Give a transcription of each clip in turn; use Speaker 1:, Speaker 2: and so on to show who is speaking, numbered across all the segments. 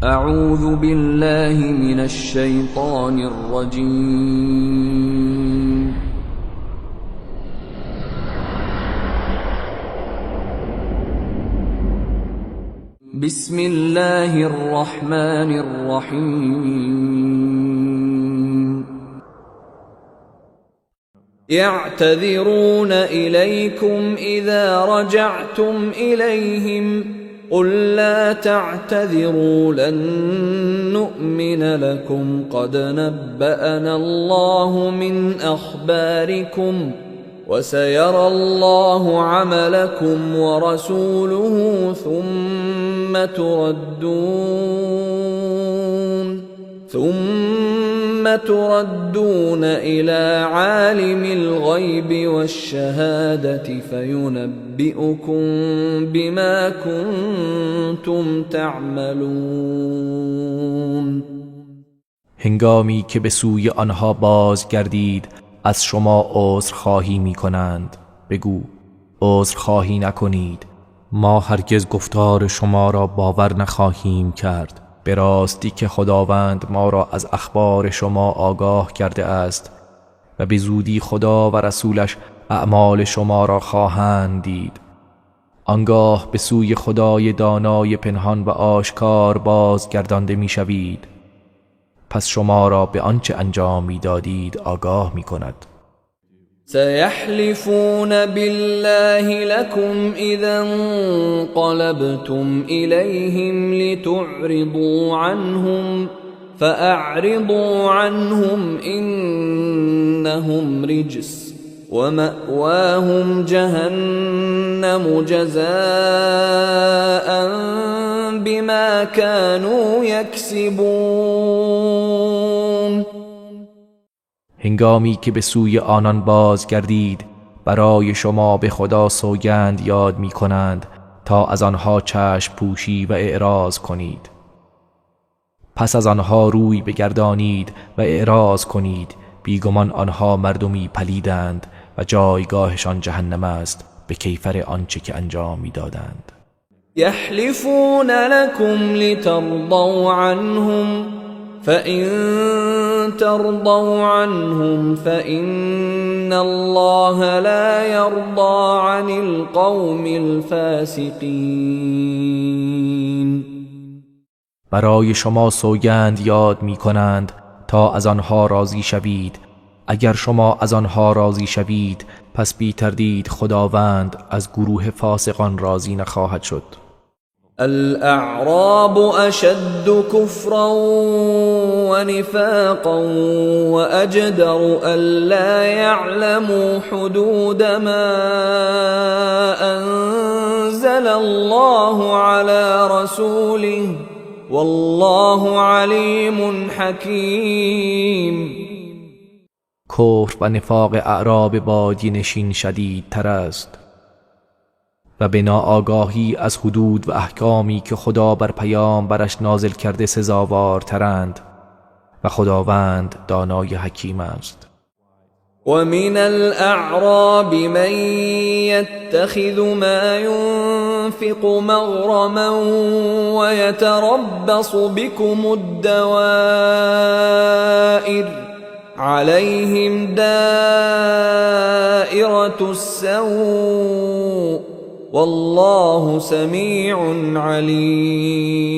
Speaker 1: أعوذ بالله من الشيطان الرجيم. بسم الله الرحمن الرحيم. يعتذرون إليكم إذا رجعتم إليهم قل لا تعتذروا لن نؤمن لكم قد نبأنا الله من أخباركم وسيرى الله عملكم ورسوله ثم تردون إلى عالم الغيب والشهادة فينبئكم بما كنتم تعملون.
Speaker 2: هنگامی که به سوی آنها بازگردید از شما عذرخواهی می کنند. بگو عذرخواهی نکنید، ما هرگز گفتار شما را باور نخواهیم کرد. به راستی که خداوند ما را از اخبار شما آگاه کرده است و به زودی خدا و رسولش اعمال شما را خواهند دید. آنگاه به سوی خدای دانای پنهان و آشکار بازگردانده می شوید. پس شما را به آنچه انجام می دادید آگاه می کند.
Speaker 1: سيحلفون بالله لكم إذا انقلبتم إليهم لتعرضوا عنهم فأعرضوا عنهم إنهم رجس ومأواهم جهنم جزاء بما كانوا يكسبون.
Speaker 2: هنگامی که به سوی آنان بازگردید برای شما به خدا سوگند یاد می کنند تا از آنها چشم پوشی و اعراض کنید. پس از آنها روی بگردانید و اعراض کنید، بیگمان آنها مردمی پلیدند و جایگاهشان جهنم است به کیفر آنچه که انجام می دادند.
Speaker 1: یحلفون لكم لترضوا عنهم فإن ترضوا عنهم فإن الله لا يرضى عن القوم الفاسقين.
Speaker 2: برای شما سوگند یاد می کنند تا از آنها راضی شوید. اگر شما از آنها راضی شوید پس بی تردید خداوند از گروه فاسقان راضی نخواهد شد.
Speaker 1: الأعراب أشد كفرا ونفاقا وأجدر ألا يعلموا حدود ما أنزل الله على رسوله والله عليم حكيم.
Speaker 2: کفر و نفاق اعراب بادیه نشین شدیدتر است و به ناآگاهی از حدود و احکامی که خدا بر پیامبرش نازل کرده سزاوارترند و خداوند دانای حکیم است.
Speaker 1: ومن الأعراب من يتخذ ما ينفق مغرما ويتربص بكم الدوائر عليهم دائرة السوء والله سمیع علیم.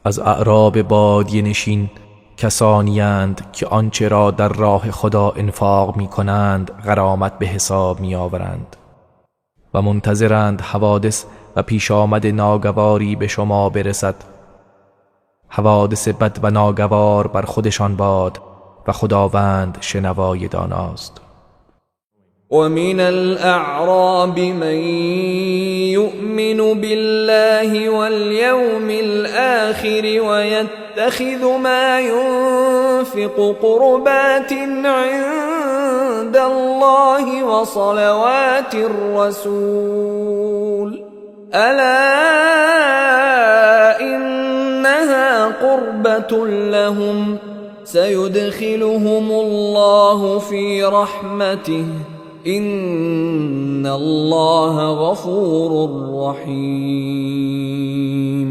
Speaker 2: از اعراب بادیه نشین کسانی اند که آنچه را در راه خدا انفاق می کنند غرامت به حساب می آورند و منتظرند حوادث و پیش آمد ناگواری به شما برسد. حوادث بد و ناگوار بر خودشان باد و خداوند شنوای داناست.
Speaker 1: ومن الأعراب من يؤمن بالله واليوم الآخر ويتخذ ما ينفق قربات عند الله وصلوات الرسول ألا إنها قربة لهم سيدخلهم الله في رحمته إن الله غفور رحیم.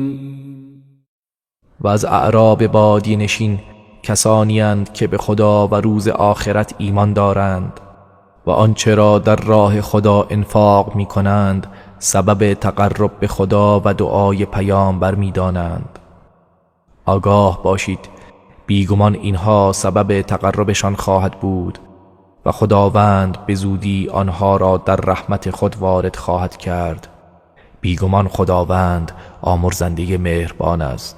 Speaker 2: و از اعراب بادیه نشین کسانی اند که به خدا و روز آخرت ایمان دارند و آنچه را در راه خدا انفاق می کنند سبب تقرب به خدا و دعای پیامبر می دانند. آگاه باشید، بیگمان اینها سبب تقربشان خواهد بود و خداوند به زودی آنها را در رحمت خود وارد خواهد کرد. بیگمان خداوند آمرزنده مهربان است.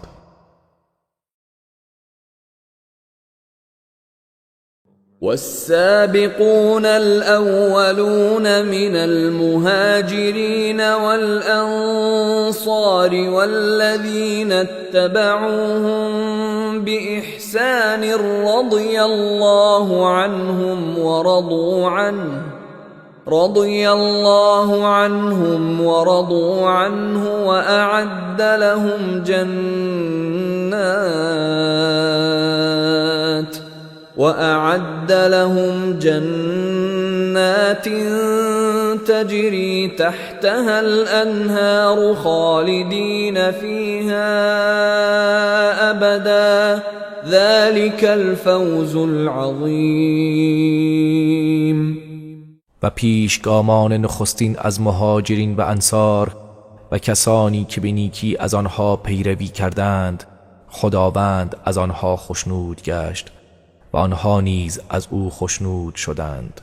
Speaker 1: والسابقون الأولون من المهاجرين والأنصار والذين اتبعوهم بإحسان رضي الله عنهم ورضوا عنه وأعد لهم جنات تجري تحتها الأنهار خالدين فيها أبدا ذلك الفوز العظیم.
Speaker 2: و پیشگامان نخستین از مهاجرین و انصار و کسانی که به نیکی از آنها پیروی کردند، خداوند از آنها خشنود گشت و آنها نیز از او خشنود شدند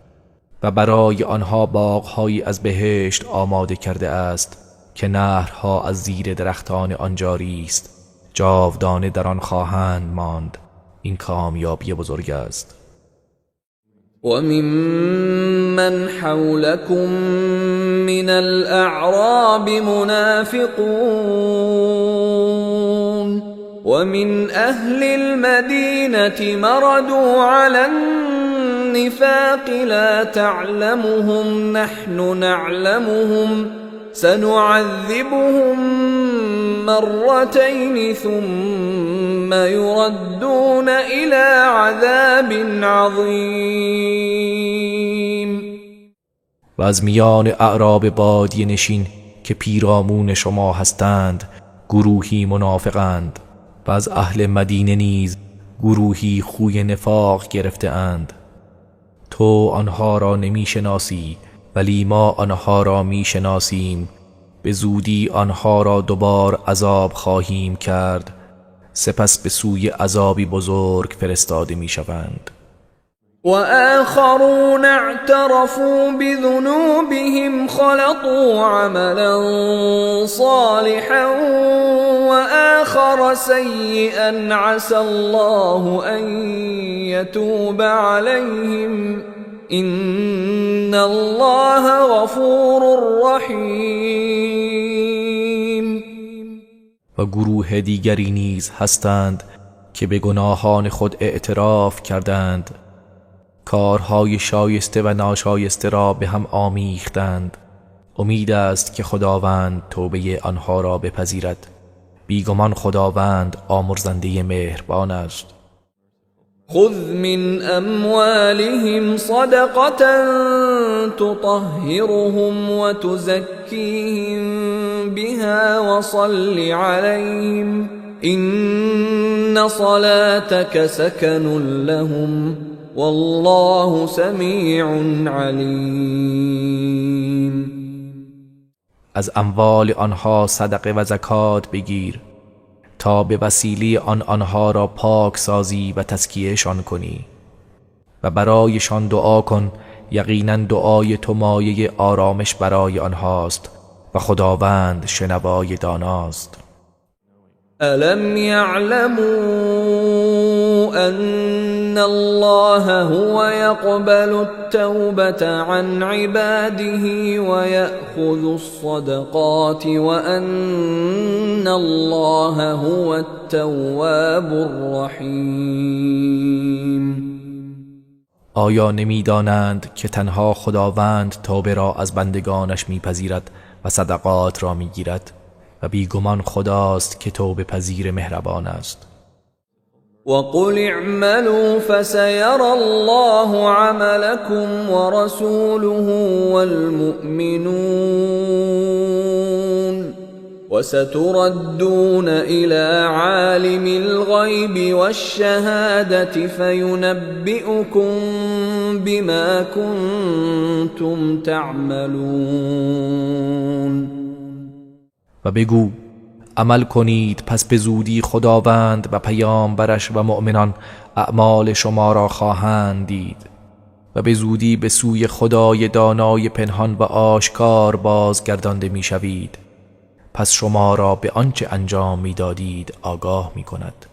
Speaker 2: و برای آنها باغهایی از بهشت آماده کرده است که نهرها از زیر درختان آن جاری است، جاودانه در آن خواهند ماند. این کامیابی بزرگ است.
Speaker 1: وممن حولكم من الأعراب منافقون ومن أهل المدينة مردوا على النفاق لا تعلمهم نحن نعلمهم سنعذبهم مرتين ثم يردون إلى عذاب عظیم.
Speaker 2: و از میان اعراب بادیه نشین که پیرامون شما هستند گروهی منافقند و از اهل مدینه نیز گروهی خوی نفاق گرفته اند. تو آنها را نمی شناسی ولی ما آنها را می شناسیم. به زودی آنها را دوبار عذاب خواهیم کرد، سپس به سوی عذابی بزرگ فرستاده می شوند.
Speaker 1: وآخرون اعترفوا بذنوبهم خلطوا عملا صالحا وآخر سيئا عسى الله أن يتوب عليهم إن الله غفور رحیم.
Speaker 2: و گروه دیگری نیز هستند که به گناهان خود اعتراف کردند، کارهای شایسته و ناشایسته را به هم آمیختند. امید است که خداوند توبه آنها را بپذیرد. بیگمان خداوند آمرزنده مهربان است.
Speaker 1: خذ من اموالهم صدقة تطهرهم وتزكيهم بها وصل عليهم إن صلاتك سكن لهم والله سمیع علیم.
Speaker 2: از اموال آنها صدقه و زکات بگیر تا به وسیله آن آنها را پاک سازی و تزکیهشان کنی و برایشان دعا کن. یقینا دعای تو مایه آرامش برای آنهاست و خداوند شنوای داناست.
Speaker 1: ألم يعلموا أن الله هو يقبل التوبة عن عباده ويأخذ الصدقات وأن الله هو التواب الرحیم.
Speaker 2: آیا نمی‌دانند که تنها خداوند توبه را از بندگانش میپذیرد و صدقات را میگیرد و بیگمان خداست که توبه پذیر مهربان است.
Speaker 1: وقل اعملوا فسيرى الله عملكم ورسوله والمؤمنون وستردون إلى عالم الغيب والشهادة فينبئكم بما كنتم تعملون.
Speaker 2: و بگو عمل کنید پس به زودی خداوند و پیامبرش و مؤمنان اعمال شما را خواهند دید و به زودی به سوی خدای دانای پنهان و آشکار بازگردانده میشوید، پس شما را به آنچه انجام میدادید آگاه میکند.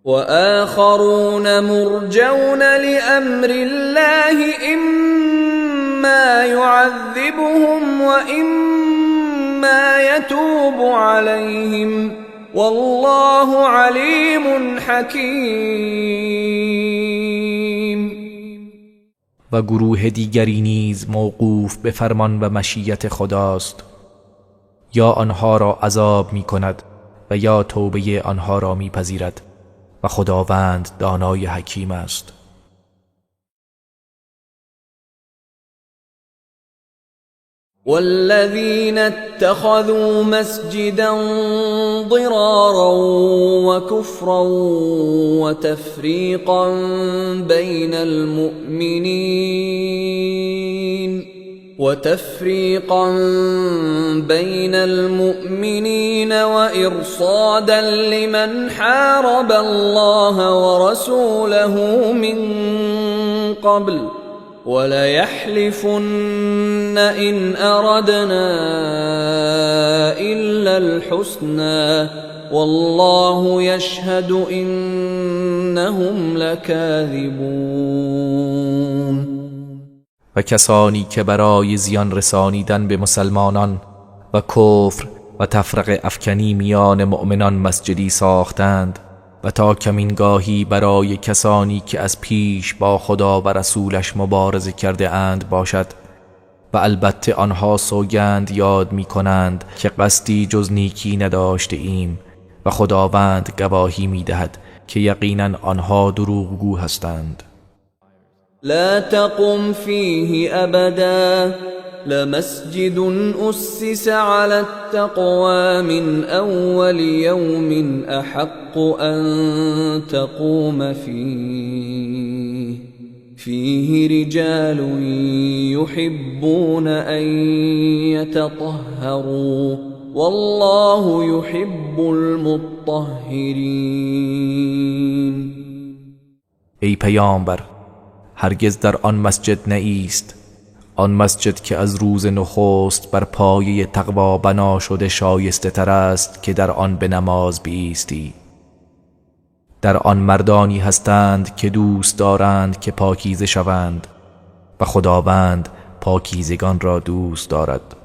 Speaker 1: وآخرون مرجون لأمر الله إما يعذبهم وإما يتوب عليهم والله علیم حکیم.
Speaker 2: و گروه دیگری نیز موقوف به فرمان و مشیت خداست، یا آنها را عذاب می کند و یا توبه آنها را می پذیرد و خداوند دانای حکیم است.
Speaker 1: والذین اتخذوا مسجدا ضرارا وكفرا وتفریقا بین المؤمنین وإرصادا لمن حارب الله ورسوله من قبل وليحلفن إن أردنا إلا الحسنى والله يشهد إنهم لكاذبون.
Speaker 2: و کسانی که برای زیان رسانیدن به مسلمانان و کفر و تفرقه افکنی میان مؤمنان مسجدی ساختند و تا کمینگاهی برای کسانی که از پیش با خدا و رسولش مبارزه کرده اند باشد، و البته آنها سوگند یاد می کنند که قصدی جز نیکی نداشته ایم و خداوند گواهی می دهد که یقینا آنها دروغگو هستند.
Speaker 1: لا تقم فیه ابدا لمسجد أسس على التقوى من أول يوم أحق أن تقوم فيه فيه رجال يحبون أن يتطهروا والله يحب المطهرين.
Speaker 2: ای پیامبر، هرگز در آن مسجد نایست، آن مسجد که از روز نخست بر پایه تقوا بنا شده شایسته تر است که در آن به نماز بایستی. در آن مردانی هستند که دوست دارند که پاکیزه شوند و خداوند پاکیزگان را دوست دارد.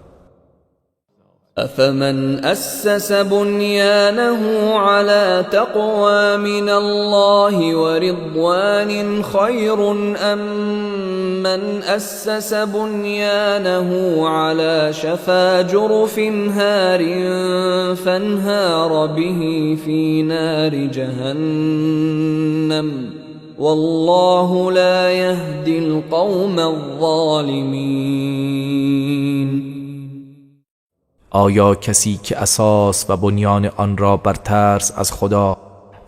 Speaker 1: افمن اسس بنیانه على تقوى من الله ورضوان خیر ام من اسس بنیانه على شفا جرف هار فانهار به في نار جهنم والله لا يهدي القوم الظالمین.
Speaker 2: آیا کسی که اساس و بنیان آن را بر ترس از خدا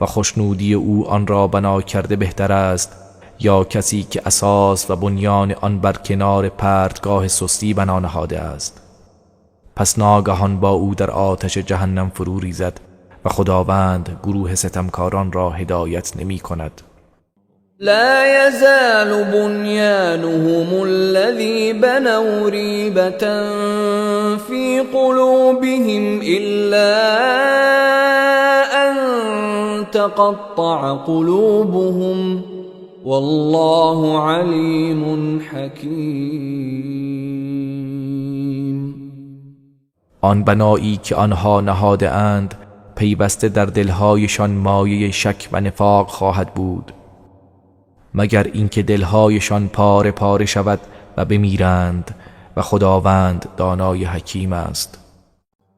Speaker 2: و خوشنودی او آن را بنا کرده بهتر است، یا کسی که اساس و بنیان آن بر کنار پرتگاه سستی بنا نهاده است؟ پس ناگهان با او در آتش جهنم فرو ریزد و خداوند گروه ستمکاران را هدایت نمی کند.
Speaker 1: لا يزال بنيانهم الذي بنوا ريبة في قلوبهم إلا أن تقطع قلوبهم والله عليم حكيم.
Speaker 2: آن بنایی که آنها نهاده اند پیوسته در دلهایشان مایه شک و نفاق خواهد بود، مگر اینکه دلهایشان پاره پاره شود و بمیرند و خداوند دانای حکیم است.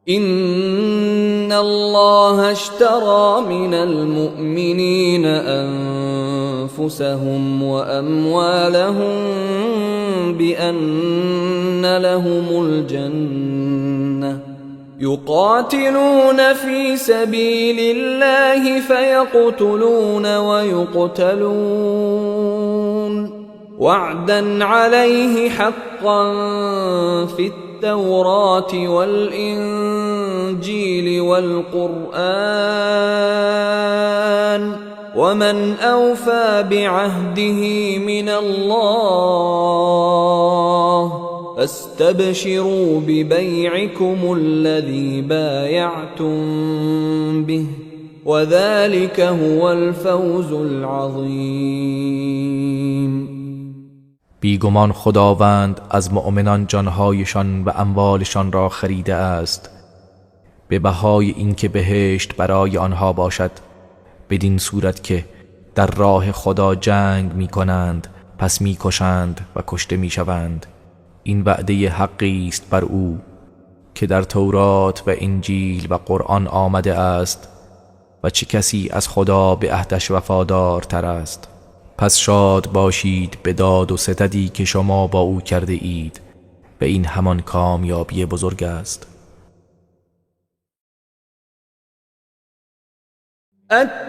Speaker 1: إن الله اشترى من المؤمنین أنفسهم وأموالهم بأن لهم الجنة يقاتلون في سبيل الله فيقتلون ويقتلون وعدا عليه حقا في التوراة والإنجيل والقرآن ومن أوفى بعهده من الله فاستبشروا ببيعكم الذي بايعتم به وذلك هو الفوز العظیم.
Speaker 2: بیگمان خداوند از مؤمنان جانهایشان و اموالشان را خریده است به بهای اینکه بهشت برای آنها باشد، بدین صورت که در راه خدا جنگ می کنند، پس می کشند و کشته می شوند. این وعده حقی است بر او که در تورات و انجیل و قرآن آمده است و چه کسی از خدا به عهدش وفادارتر است. پس شاد باشید به داد و ستدی که شما با او کرده اید و این همان کامیابی بزرگ است.
Speaker 1: التائبون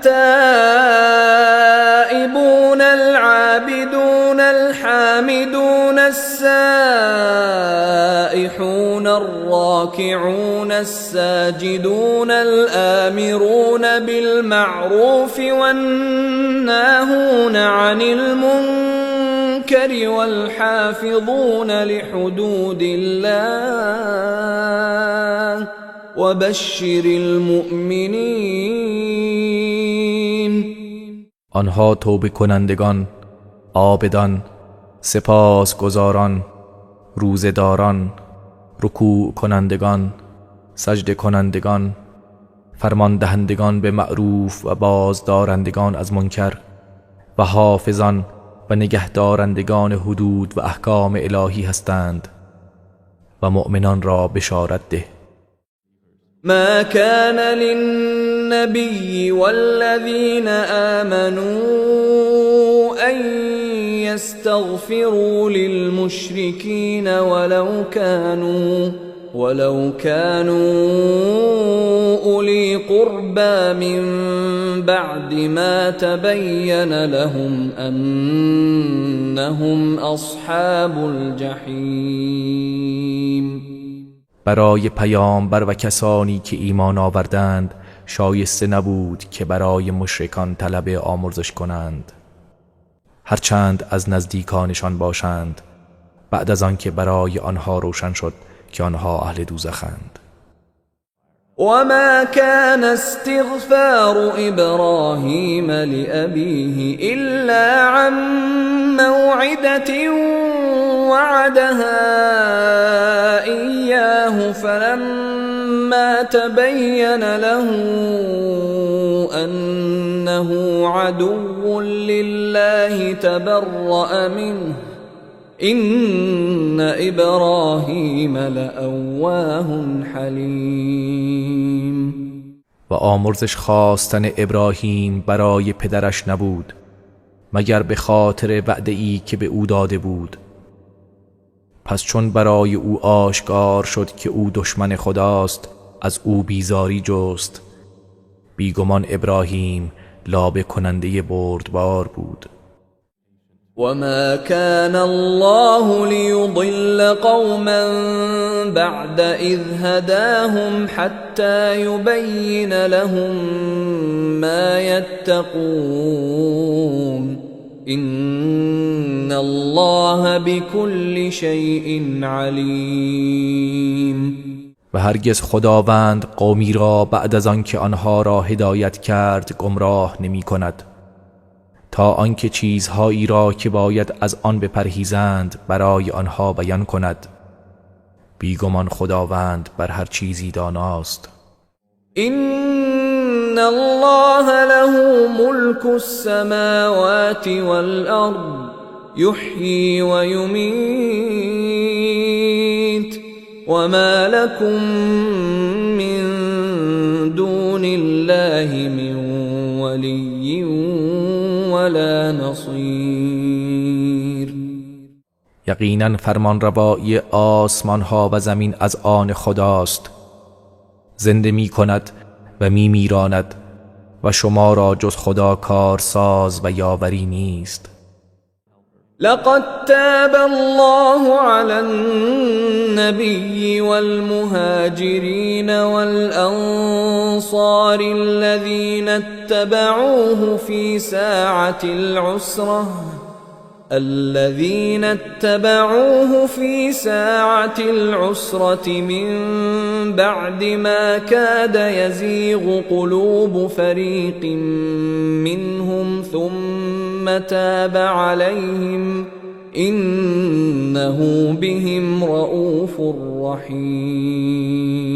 Speaker 1: العابدون الحامدون السائحون الراكعون الساجدون الآمرون بالمعروف والناهون عن المنكر والحافظون لحدود الله وبشر المؤمنین.
Speaker 2: آنها توبه کنندگان، عابدان، سپاسگزاران، روزه‌داران، رکوع کنندگان، سجده کنندگان، فرماندهندگان به معروف و بازدارندگان از منکر و حافظان و نگهدارندگان حدود و احکام الهی هستند و مؤمنان را بشارت ده.
Speaker 1: ما كان للنبي والذين آمنوا أن يستغفروا للمشركين ولو كانوا أولي قربى من بعد ما تبين لهم أنهم أصحاب الجحیم.
Speaker 2: برای پیامبر و کسانی که ایمان آوردند شایسته نبود که برای مشرکان طلب آمرزش کنند، هرچند از نزدیکانشان باشند، بعد از آن که برای آنها روشن شد که آنها اهل دوزخند.
Speaker 1: وما كان استغفار ابراهیم لأبیه الا عن موعدة وعدها إياه فلما تبين له أنه عدو لله تبرأ منه إن إبراهیم لأواه حلیم.
Speaker 2: و آمرزش خواستن ابراهیم برای پدرش نبود مگر به خاطر وعده‌ای که به او داده بود. پس چون برای او آشکار شد که او دشمن خداست، از او بیزاری جست. بیگمان ابراهیم لابه کننده بردبار بود.
Speaker 1: وما كان الله ليضل قوما بعد إذ هداهم حتى يبين لهم ما يتقون إن الله بكل شيء علیم.
Speaker 2: و هرگز خداوند قومی را بعد از آن که آنها را هدایت کرد گمراه نمی کند، تا آنکه چیزهایی را که باید از آن بپرهیزند برای آنها بیان کند. بیگمان خداوند بر هر چیزی داناست.
Speaker 1: إن الله له ملك السماوات والأرض يحيي ويميت وما لكم من دون الله من ولي ولا نصير.
Speaker 2: یقینا فرمانروایی آسمان ها و زمین از آن خداست. زنده می کند و می میراند و شما را جز خدا کارساز و یاوری نیست.
Speaker 1: لقد تاب الله على النبي والمهاجرين والأنصار الذين اتبعوه في ساعة العسرة من بعد ما كاد يزيغ قلوب فريق منهم ثم تاب عليهم إنه بهم رؤوف رحيم.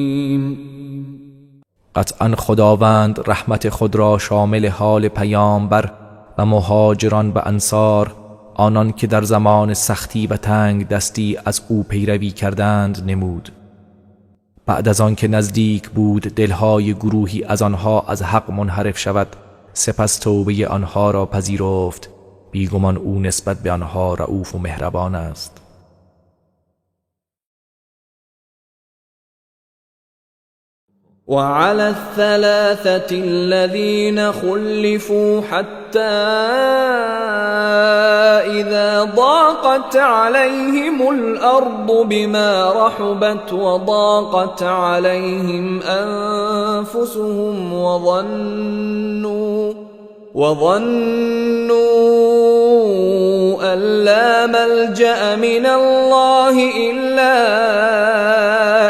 Speaker 2: قطعا خداوند رحمت خود را شامل حال پیامبر و مهاجران و انصار، آنان که در زمان سختی و تنگ دستی از او پیروی کردند نمود. بعد از آن که نزدیک بود دلهای گروهی از آنها از حق منحرف شود، سپس توبه آنها را پذیرفت. بیگمان او نسبت به آنها رؤوف و مهربان است.
Speaker 1: وعلى الثلاثة الذين خلفوا حتى إذا ضاقت عليهم الأرض بما رحبت وضاقت عليهم أنفسهم وظنوا أن لا ملجأ من الله إلا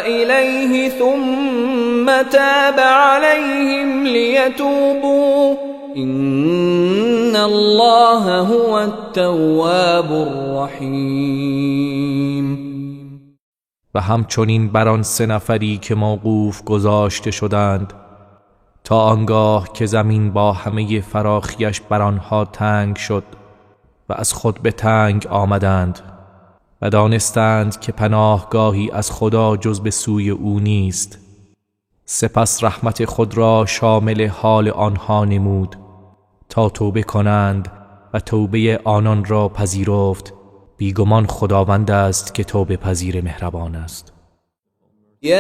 Speaker 1: إليه ثم تاب عليهم ليتوبوا إن الله هو التواب الرحيم.
Speaker 2: و همچنین بر آن سه نفری که موقوف گذاشته شدند تا آنگاه که زمین با همه فراخیش بر آنها تنگ شد و از خود به تنگ آمدند و دانستند که پناهگاهی از خدا جز به سوی او نیست، سپس رحمت خود را شامل حال آنها نمود تا توبه کنند و توبه آنان را پذیرفت. بیگمان خداوند است که توبه پذیر مهربان است.
Speaker 1: یا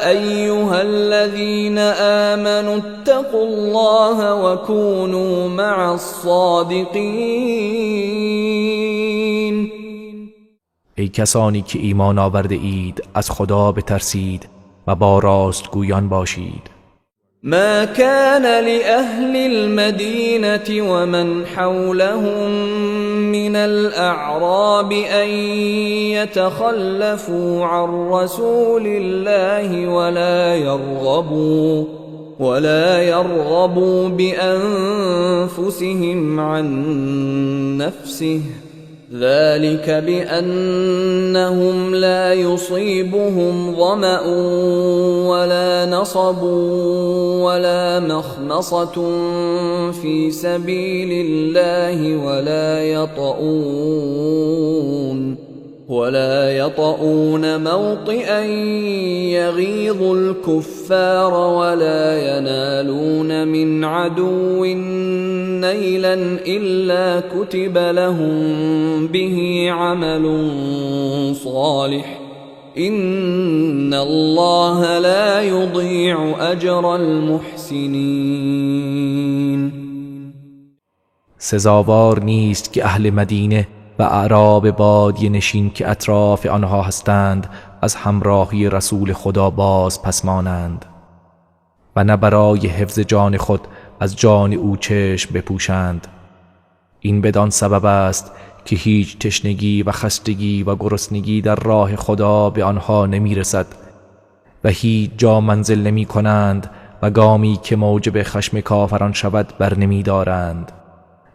Speaker 1: ایها الذین آمنوا اتقوا الله وكونوا مع الصادقین.
Speaker 2: ای کسانی که ایمان آورده اید، از خدا بترسید و با راستگویان باشید.
Speaker 1: ما كان لأهل المدينة ومن حولهم من الأعراب أن يتخلفوا عن رسول الله ولا يرغبوا بأنفسهم عن نفسه ذلك بأنهم لا يصيبهم ظمأ ولا نصب ولا مخمصة في سبيل الله ولا يطؤون موطئا يغيظ الكفار ولا ينالون من عدو نيلا إلا كتب لهم به عمل صالح إن الله لا يضيع أجر المحسنين.
Speaker 2: سزاوار نیست که اهل مدینه و اعراب بادیه نشین که اطراف آنها هستند از همراهی رسول خدا باز پسمانند و نه برای حفظ جان خود از جان او چشم بپوشند. این بدان سبب است که هیچ تشنگی و خستگی و گرسنگی در راه خدا به آنها نمی رسد و هیچ جا منزل نمی کنند و گامی که موجب خشم کافران شود بر نمی دارند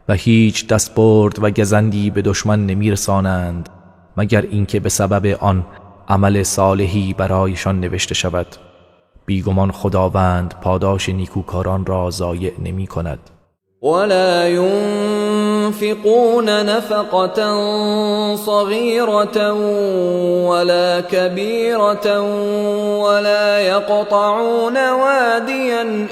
Speaker 2: و هیچ دستبرد و گزندی به دشمن نمی رسانند مگر اینکه به سبب آن عمل صالحی برایشان نوشته شود. بیگمان خداوند پاداش نیکوکاران را ضایع نمی کند.
Speaker 1: ولا ينفقون نفقة صغيرة ولا كبيرة ولا يقطعون واديا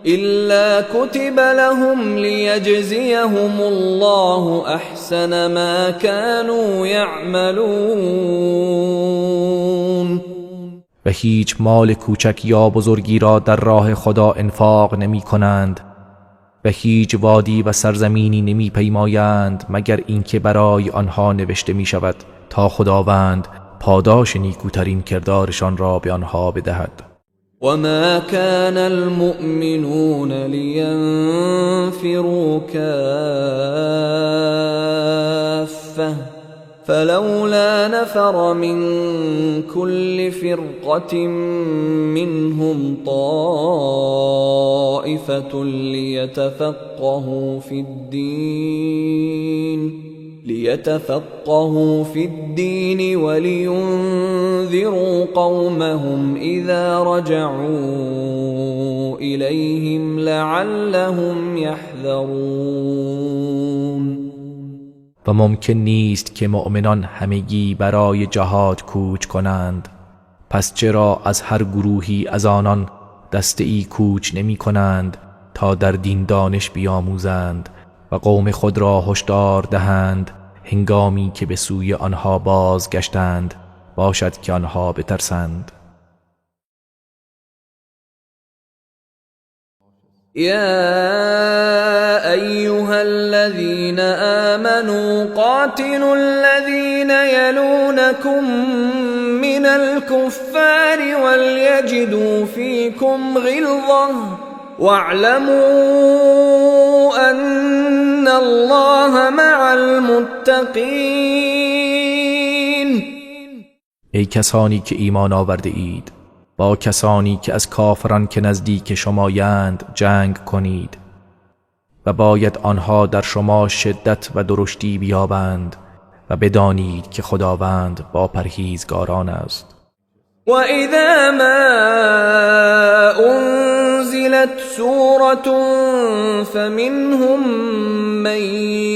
Speaker 1: إلا كتب لهم ليجزيهم الله أحسن ما كانوا يعملون.
Speaker 2: و هیچ مال کوچک یا بزرگی را در راه خدا انفاق نمی کنند و هیچ وادی و سرزمینی نمی پیمایند مگر اینکه برای آنها نوشته می شود تا خداوند پاداش نیکوترین کردارشان را به آنها بدهد.
Speaker 1: وما كان المؤمنون لينفروا كافة فلولا نفر من كل فرقة منهم طائفة ليتفقهوا في الدين ولينذروا قومهم إذا رجعوا إليهم لعلهم يحذرون.
Speaker 2: و ممکن نیست که مؤمنان همگی برای جهاد کوچ کنند، پس چرا از هر گروهی از آنان دسته‌ای کوچ نمی کنند تا در دین دانش بیاموزند و قوم خود را هشدار دهند هنگامی که به سوی آنها بازگشتند، باشد که آنها بترسند.
Speaker 1: يا أيها الذين آمنوا قاتلوا الذين يلونكم من الكفار وليجدوا فيكم غلظة واعلموا أن الله مع المتقين.
Speaker 2: ای کسانی که ایمان آورده اید، با کسانی که از کافران که نزدیک شمایند جنگ کنید و باید آنها در شما شدت و درشتی بیابند و بدانید که خداوند با پرهیزگاران است.
Speaker 1: و اذا ما انزلت سورة فمنهم من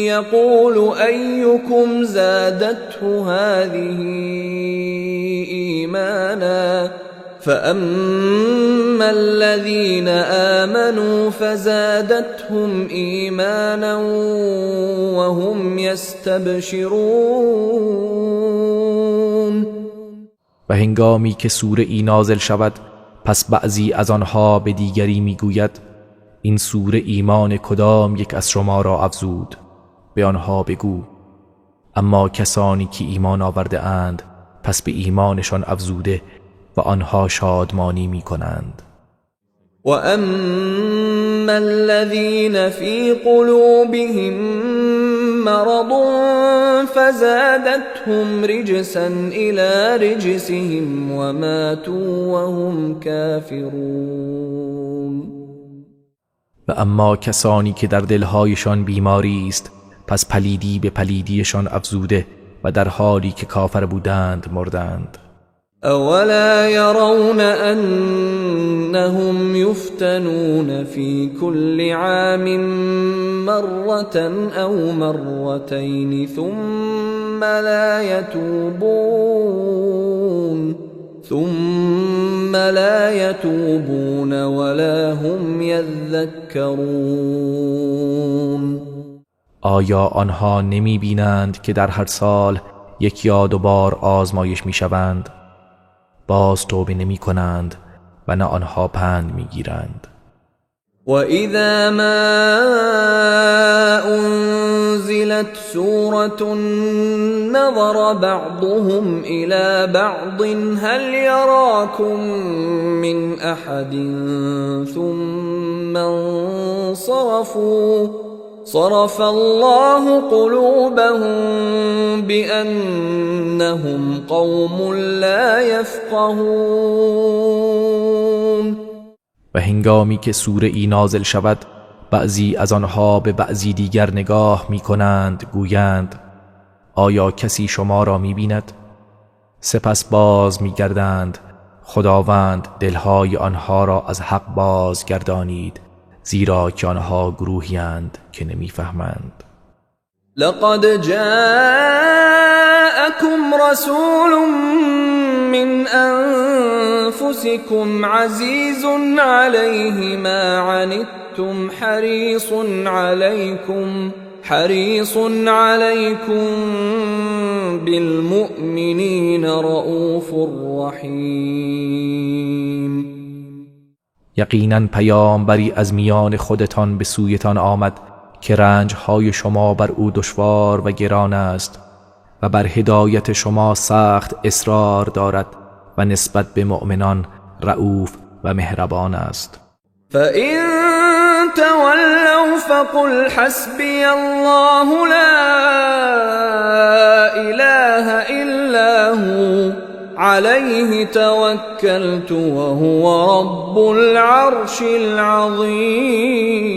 Speaker 1: يقول أيكم زادته هذه ایمانا فأما الذين آمنوا فزادتهم إيمانا وهم يستبشرون.
Speaker 2: و هنگامی که سوره ای نازل شود پس بعضی از آنها به دیگری میگوید این سوره ایمان کدام یک از شما را افزود؟ به آنها بگو اما کسانی که ایمان آورده اند پس به ایمانشان افزوده و آنها شادمانی می کنند.
Speaker 1: و اما الذین فی قلوبهم مرض فزادتهم رجسا الى رجسهم وماتوا وهم کافرون.
Speaker 2: و اما کسانی که در دلهایشان بیماری است پس پلیدی به پلیدیشان افزوده و در حالی که کافر بودند مردند.
Speaker 1: اولا يرون انهم يفتنون في كل عام مرة او مرتين ثم لا يتوبون ولا هم يذكرون.
Speaker 2: آیا آنها نمی بینند که در هر سال یک یا دو بار آزمایش می شوند؟ باز توبه نمی کنند و نه آنها پند می گیرند.
Speaker 1: و اذا ما انزلت سورة نظر بعضهم الى بعض هل يراكم من احد ثم انصرفوا صرف الله قلوبهم بأنهم قوم لا يفقهون.
Speaker 2: و هنگامی که سوره ای نازل شود بعضی از آنها به بعضی دیگر نگاه می کنند، گویند آیا کسی شما را می بیند؟ سپس باز می گردند. خداوند دلهای آنها را از حق باز گردانید، زیرا که آنها گروهی‌اند که نمیفهمند.
Speaker 1: لقد جاءكم رسول من أنفسكم عزيز عليه ما عنتم حريص عليكم بالمؤمنين رؤوف رحیم.
Speaker 2: یقینا پیامبری از میان خودتان به سویتان آمد که رنجهای شما بر او دشوار و گران است و بر هدایت شما سخت اصرار دارد و نسبت به مؤمنان رؤوف و مهربان است.
Speaker 1: فإن تولوا فقل حسبي الله لا إله إلا هو عليه توكلت وهو رب العرش العظیم.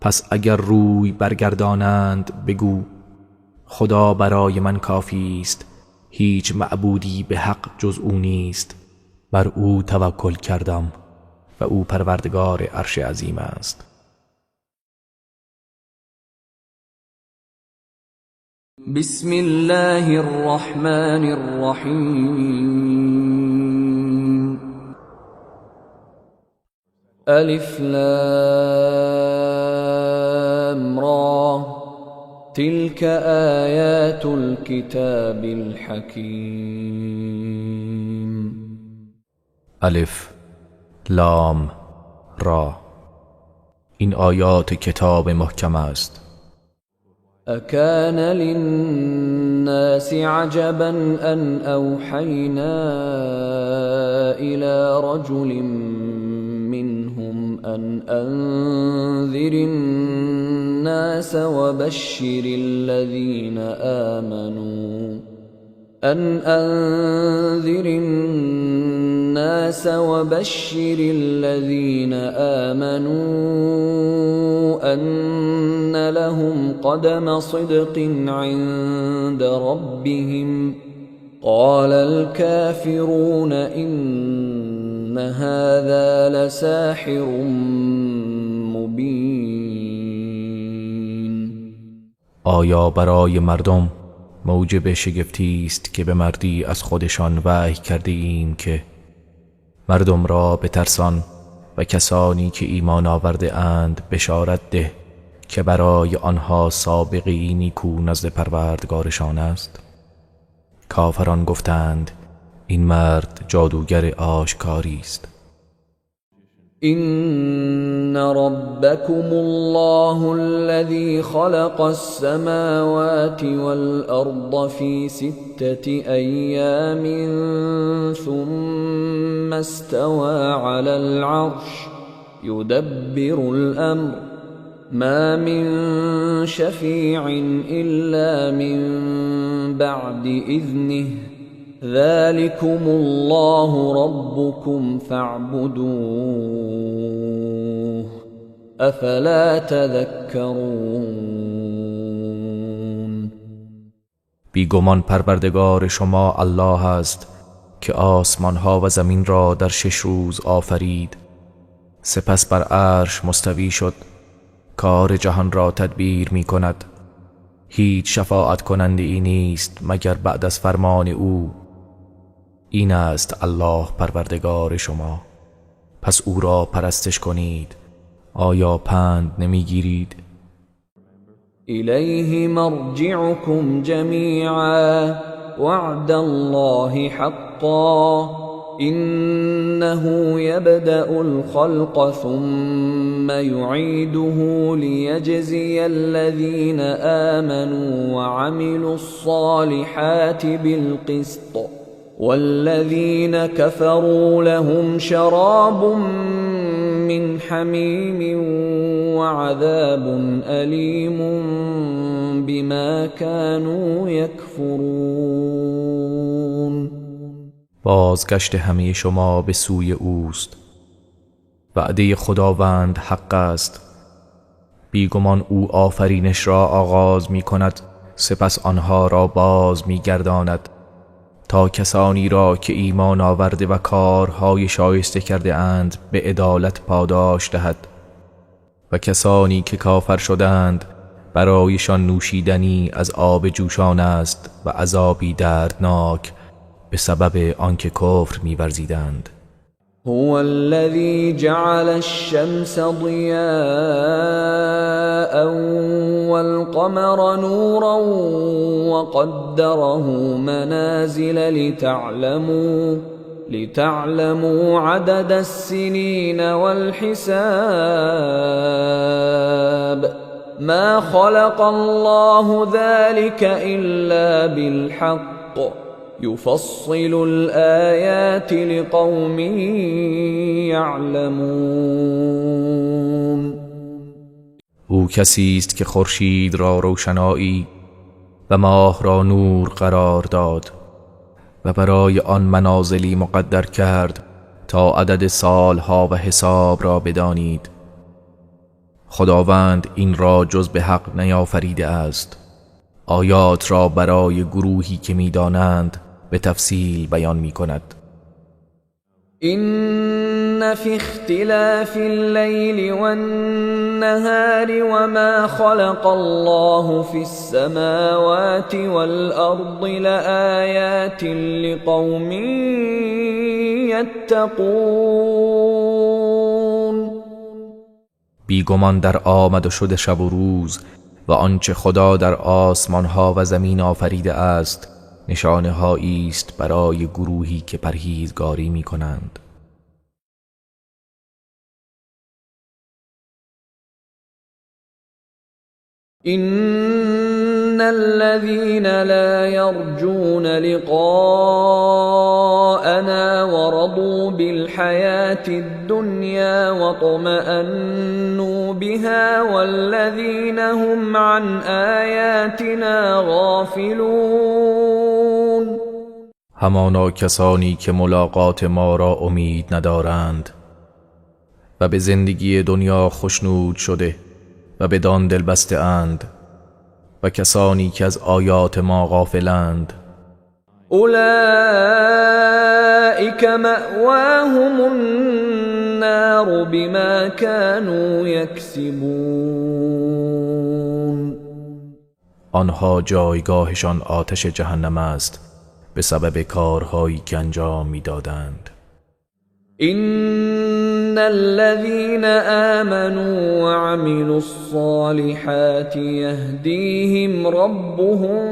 Speaker 2: پس اگر روی برگردانند بگو خدا برای من کافی است، هیچ معبودی به حق جز او نیست، بر او توکل کردم و او پروردگار عرش عظیم است.
Speaker 1: بسم الله الرحمن الرحیم. الف لام را تلك آیات الكتاب الحکیم.
Speaker 2: الف لام را، این آیات کتاب محکم است.
Speaker 1: أكان للناس عجبا أن أوحينا إلى رجل منهم أن أنذر الناس وبشر الذين آمنوا أن لهم قدم صدق عند ربهم. قال الكافرون إن هذا لساحر مبين.
Speaker 2: آیا برای مردم موجب شگفتی است که به مردی از خودشان وحی کرده ایم که مردم را بترسان و کسانی که ایمان آورده اند بشارت ده که برای آنها سابقه ای نیکو نزد پروردگارشان است؟ کافران گفتند این مرد جادوگر آشکاری است.
Speaker 1: إن ربكم الله الذي خلق السماوات والأرض في 6 أيام ثم استوى على العرش يدبر الأمر ما من شفيع إلا من بعد إذنه ذلكم الله ربكم فاعبدوه افلا تذكرون.
Speaker 2: بیگمان پروردگار شما الله است که آسمان ها و زمین را در 6 روز آفرید، سپس بر عرش مستوی شد، کار جهان را تدبیر می کند، هیچ شفاعت کننده ای نیست مگر بعد از فرمان او. این است الله پروردگار شما، پس او را پرستش کنید. آیا پند نمیگیرید؟
Speaker 1: الیه مرجعکم جمیعا وعد الله حقا إنه يبدأ الخلق ثم يعيده ليجزي الذين آمنوا وعملوا الصالحات بالقسط والذين كفروا لهم شراب من حميم وعذاب أليم بما كانوا يكفرون.
Speaker 2: بازگشت همه شما به سوی اوست. وعده خداوند حق است. بیگمان او آفرینش را آغاز می کند، سپس آنها را باز می گرداند تا کسانی را که ایمان آورده و کارهای شایسته کرده اند به عدالت پاداش دهد و کسانی که کافر شدند برایشان نوشیدنی از آب جوشان است و عذابی دردناک به سبب آنکه کفر می‌ورزیدند.
Speaker 1: هو الذي جعل الشمس ضياء والقمر نورا وقدره منازل لتعلموا عدد السنين والحساب ما خلق الله ذلك إلا بالحق يفصل الآيات لقوم يعلمون.
Speaker 2: او کسی است که خورشید را روشنایی و ماه را نور قرار داد و برای آن منازلی مقدر کرد تا عدد سالها و حساب را بدانید. خداوند این را جز به حق نیافریده است. آیات را برای گروهی که می‌دانند به تفصیل بیان می‌کند.
Speaker 1: إن في اختلاف الليل والنهار وما خلق الله في السماوات والأرض لآيات لقوم يتقون.
Speaker 2: بیگمان در آمد و شد شب و روز و آنچه خدا در آسمانها و زمین آفریده است نشانه هایی است برای گروهی که پرهیزگاری می کنند.
Speaker 1: إن الذين لا يرجون لقاءنا ورضوا بالحياة الدنيا واطمأنوا بها والذين هم عن آياتنا غافلون.
Speaker 2: همانا کسانی که ملاقات ما را امید ندارند و به زندگی دنیا خوشنود شده و بدان دل بسته اند و کسانی که از آیات ما غافلند،
Speaker 1: اولئک مأواهم النار بما كانوا یکسبون.
Speaker 2: آنها جایگاهشان آتش جهنم است به سبب کارهایی که انجام میدادند.
Speaker 1: إن الذين آمنوا وعملوا الصالحات يهديهم ربهم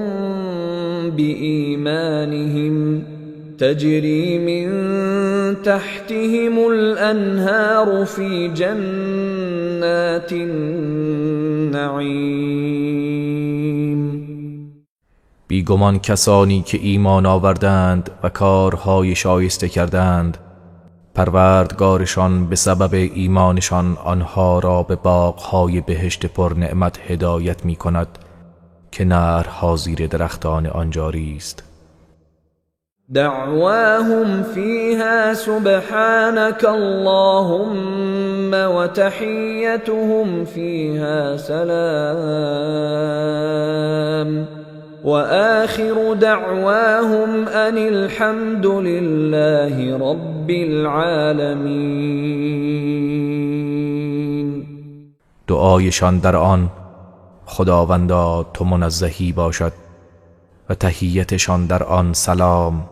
Speaker 1: بإيمانهم تجري من تحتهم الأنهار في جنات النعيم.
Speaker 2: بیگمان کسانی که ایمان آوردند و کارهای شایسته کردند، پروردگارشان به سبب ایمانشان آنها را به باغ‌های بهشت پر نعمت هدایت می کند که نهرها زیر درختان آن جاری است.
Speaker 1: دعواهم فیها سبحانك اللهم وتحیتهم فیها سلام وآخر دعواهم أن الحمد لله رب العالمین.
Speaker 2: دعایشان در آن خداوندا تو منزهی باشد و تحیتشان در آن سلام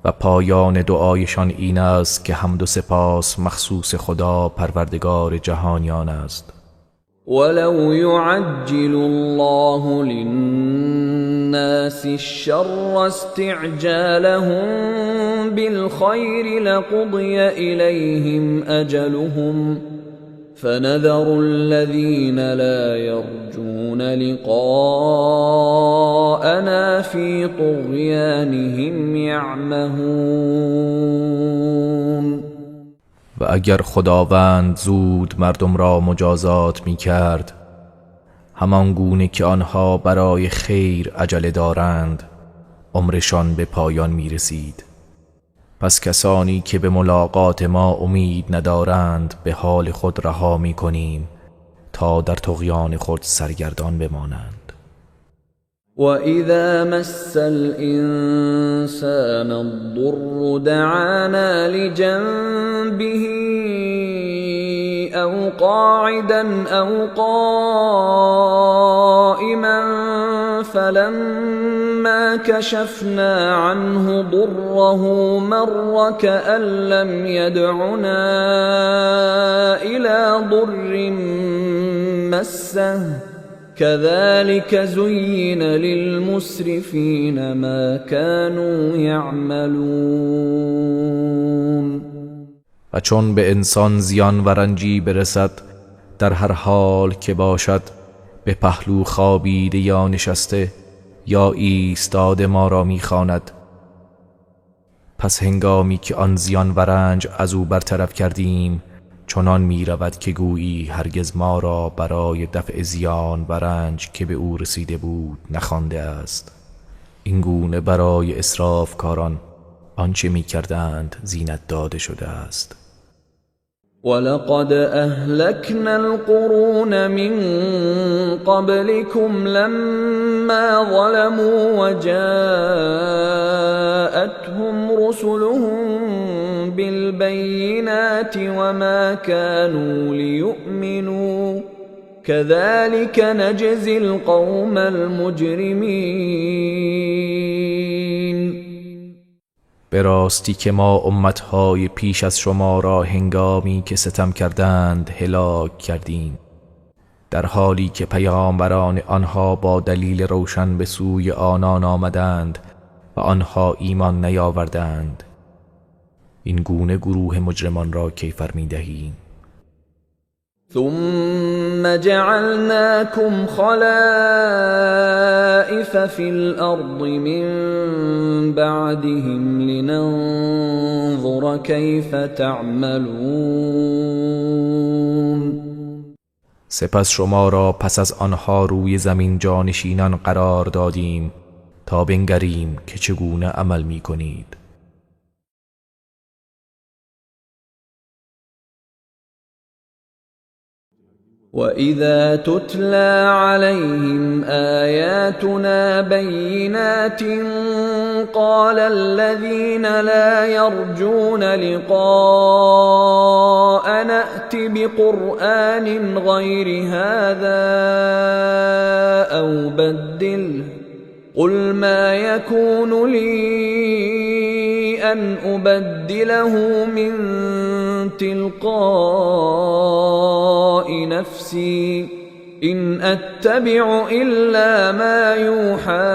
Speaker 2: و پایان دعایشان این است که حمد و سپاس مخصوص خدا پروردگار جهانیان است.
Speaker 1: ولو يعجل الله للناس الشر استعجالهم بالخير لقضي إليهم أجلهم فنذر الذين لا يرجون لقاءنا في طغيانهم يعمهون.
Speaker 2: و اگر خداوند زود مردم را مجازات می کرد، همان گونه که آنها برای خیر عجله دارند، عمرشان به پایان می رسید. پس کسانی که به ملاقات ما امید ندارند به حال خود رها می کنیم تا در طغیان خود سرگردان بمانند.
Speaker 1: وَإِذَا مَسَّ الْإِنسَانَ الضُّرُّ دَعَانَا لِجَنبِهِ أَوْ قَاعِدًا أَوْ قَائِمًا فلما كشفنا عنه ضره مر كأن لم يدعنا إلى ضر مسه كذلك زين للمسرفين ما كانوا يعملون.
Speaker 2: و چون به انسان زیان و رنجی برسد، در هر حال که باشد، به پهلو خوابیده یا نشسته یا ایستاده ما را میخواند. پس هنگامی که آن زیان و رنج از او برطرف کردیم، چنان می رود که گویی هرگز ما را برای دفع زیان و رنج که به او رسیده بود نخوانده است. این گونه برای اسرافکاران آنچه می کردند زینت داده شده است.
Speaker 1: ولقد أهلكنا القرون من قبلكم لما ظلموا وجاءتهم رسلهم بالبينات وما كانوا ليؤمنوا كذلك نجزي القوم المجرمين.
Speaker 2: به راستی که ما امتهای پیش از شما را هنگامی که ستم کردند هلاک کردیم، در حالی که پیامبران آنها با دلیل روشن به سوی آنان آمدند و آنها ایمان نیاوردند. این گونه گروه مجرمان را کیفر می‌دهیم.
Speaker 1: ثم جعلناكم خلائف في الأرض من بعدهم لننظر كيف تعملون.
Speaker 2: سپس شما را پس از آنها روی زمین جانشینان قرار دادیم تا بنگریم که چگونه عمل می‌کنید.
Speaker 1: وَإِذَا تُتْلَى عَلَيْهِمْ آيَاتُنَا بَيِّنَاتٍ قَالَ الَّذِينَ لَا يَرْجُونَ لِقَاءَنَا ائْتِ بِقُرْآنٍ غَيْرِ هَذَا أَوْ بَدِّلْهُ قُلْ مَا يَكُونُ لِي أَنْ أُبَدِّلَهُ مِنْ تِلْقَاءِ نَفْسِي إِنْ أَتَّبِعُ إِلَّا مَا يُوحَى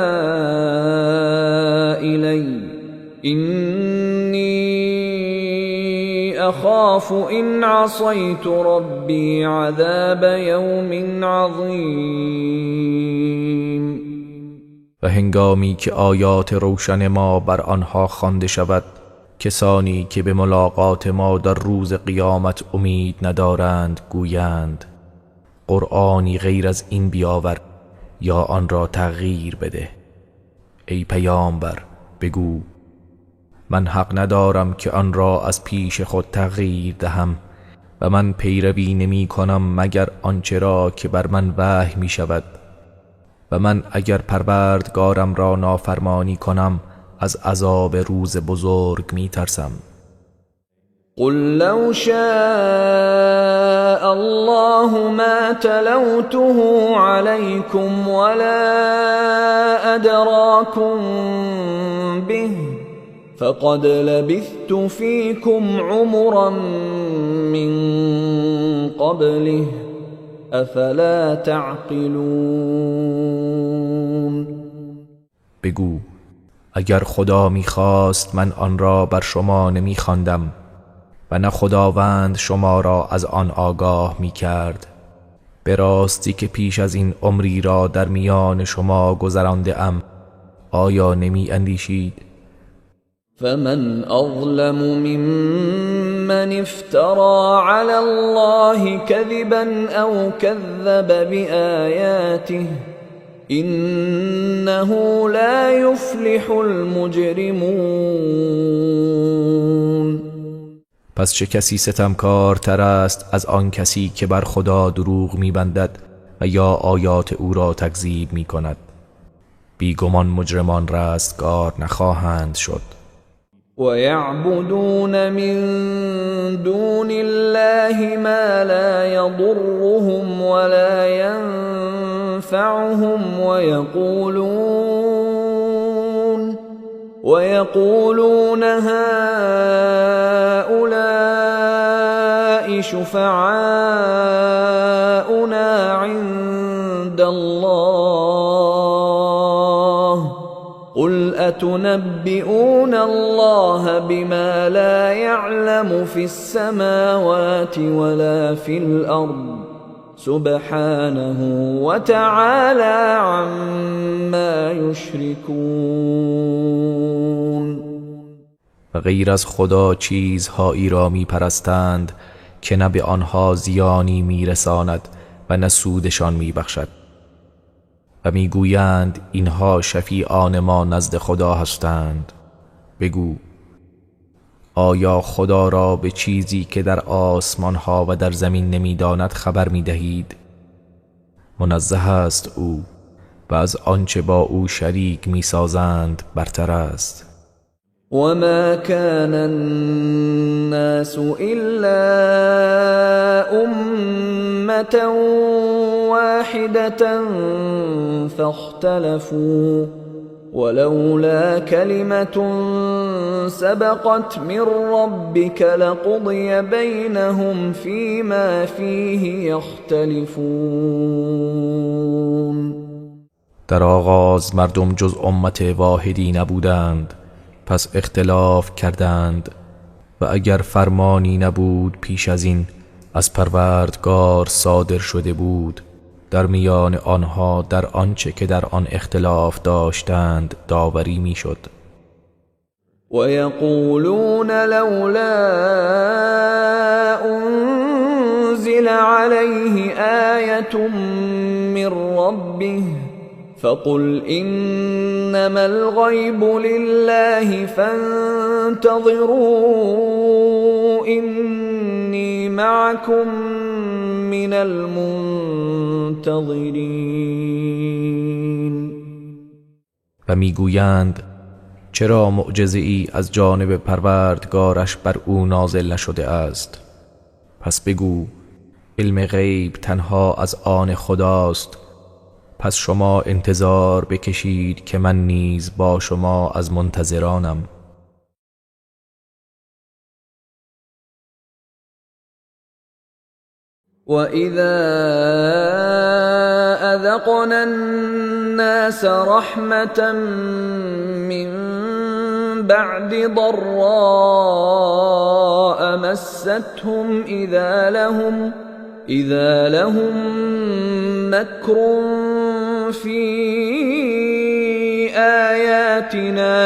Speaker 1: إِلَيَّ إِنِّي أَخَافُ إِنْ عَصَيْتُ رَبِّي عَذَابَ يَوْمٍ عَظِيمٍ.
Speaker 2: و هنگامی که آیات روشن ما بر آنها خوانده شود، کسانی که به ملاقات ما در روز قیامت امید ندارند گویند قرآنی غیر از این بیاور یا آن را تغییر بده. ای پیامبر بگو من حق ندارم که آن را از پیش خود تغییر دهم و من پیروی نمی کنم مگر آنچه را که بر من وحی می شود و من اگر پروردگارم را نافرمانی کنم از عذاب روز بزرگ می ترسم.
Speaker 1: قل لو شاء الله ما تلوته عليكم ولا أدراكم به فقد لبثت فيكم عمرا من قبله افلا تعقلون.
Speaker 2: بگو اگر خدا میخواست من آن را بر شما نمیخواندم و نه خداوند شما را از آن آگاه میکرد. به راستی که پیش از این عمری را در میان شما گذرانده ام، آیا نمی اندیشید؟
Speaker 1: فمن اظلم ممن افترى على الله كذبا او كذب بآیاته انه لا يفلح المجرمون.
Speaker 2: پس چه کسی ستمکارتر است از آن کسی که بر خدا دروغ می‌بندد و یا آیات او را تکذیب می‌کند؟ بیگمان مجرمان رستگار نخواهند شد.
Speaker 1: وَيَعْبُدُونَ مِن دُونِ اللَّهِ مَا لَا يَضُرُّهُمْ وَلَا يَنفَعُهُمْ تنفعهم ويقولون هؤلاء شفعاؤنا عند الله قل أتنبئون الله بما لا يعلم في السماوات ولا في الأرض سبحانه وتعالى عما يشركون.
Speaker 2: و غیر از خدا چیزهایی را می پرستند که نه به آنها زیانی می رساند و نه سودشان می بخشد و می گویند اینها شفیعان ما نزد خدا هستند. بگو آیا خدا را به چیزی که در آسمان ها و در زمین نمی داند خبر می دهید؟ منزه است او و از آنچه با او شریک می سازند برتر است.
Speaker 1: وما كان الناس إلا أمة واحدة فاختلفوا ولولا كلمة سبقت من ربك لقضي بينهم فيما فيه يختلفون.
Speaker 2: در آغاز مردم جز امت واحدی نبودند، پس اختلاف کردند و اگر فرمانی نبود پیش از این از پروردگار صادر شده بود، در میان آنها در آنچه که در آن اختلاف داشتند داوری میشد.
Speaker 1: و یقولون لولا انزل علیه آیة من ربه فقل إنما الغيب لله فانتظروا إني معكم من المنتظرين.
Speaker 2: و میگویند چرا معجزه ای از جانب پروردگارش بر او نازل نشده است؟ پس بگو علم غیب تنها از آن خداست، پس شما انتظار بکشید که من نیز با شما از منتظرانم.
Speaker 1: وَإِذَا أَذَقْنَا النَّاسَ رَحْمَةً مِّن بَعْدِ ضَرَّاءَ مَسَّتْهُمْ إِذَا لَهُم مَّكْرٌ فِي آيَاتِنَا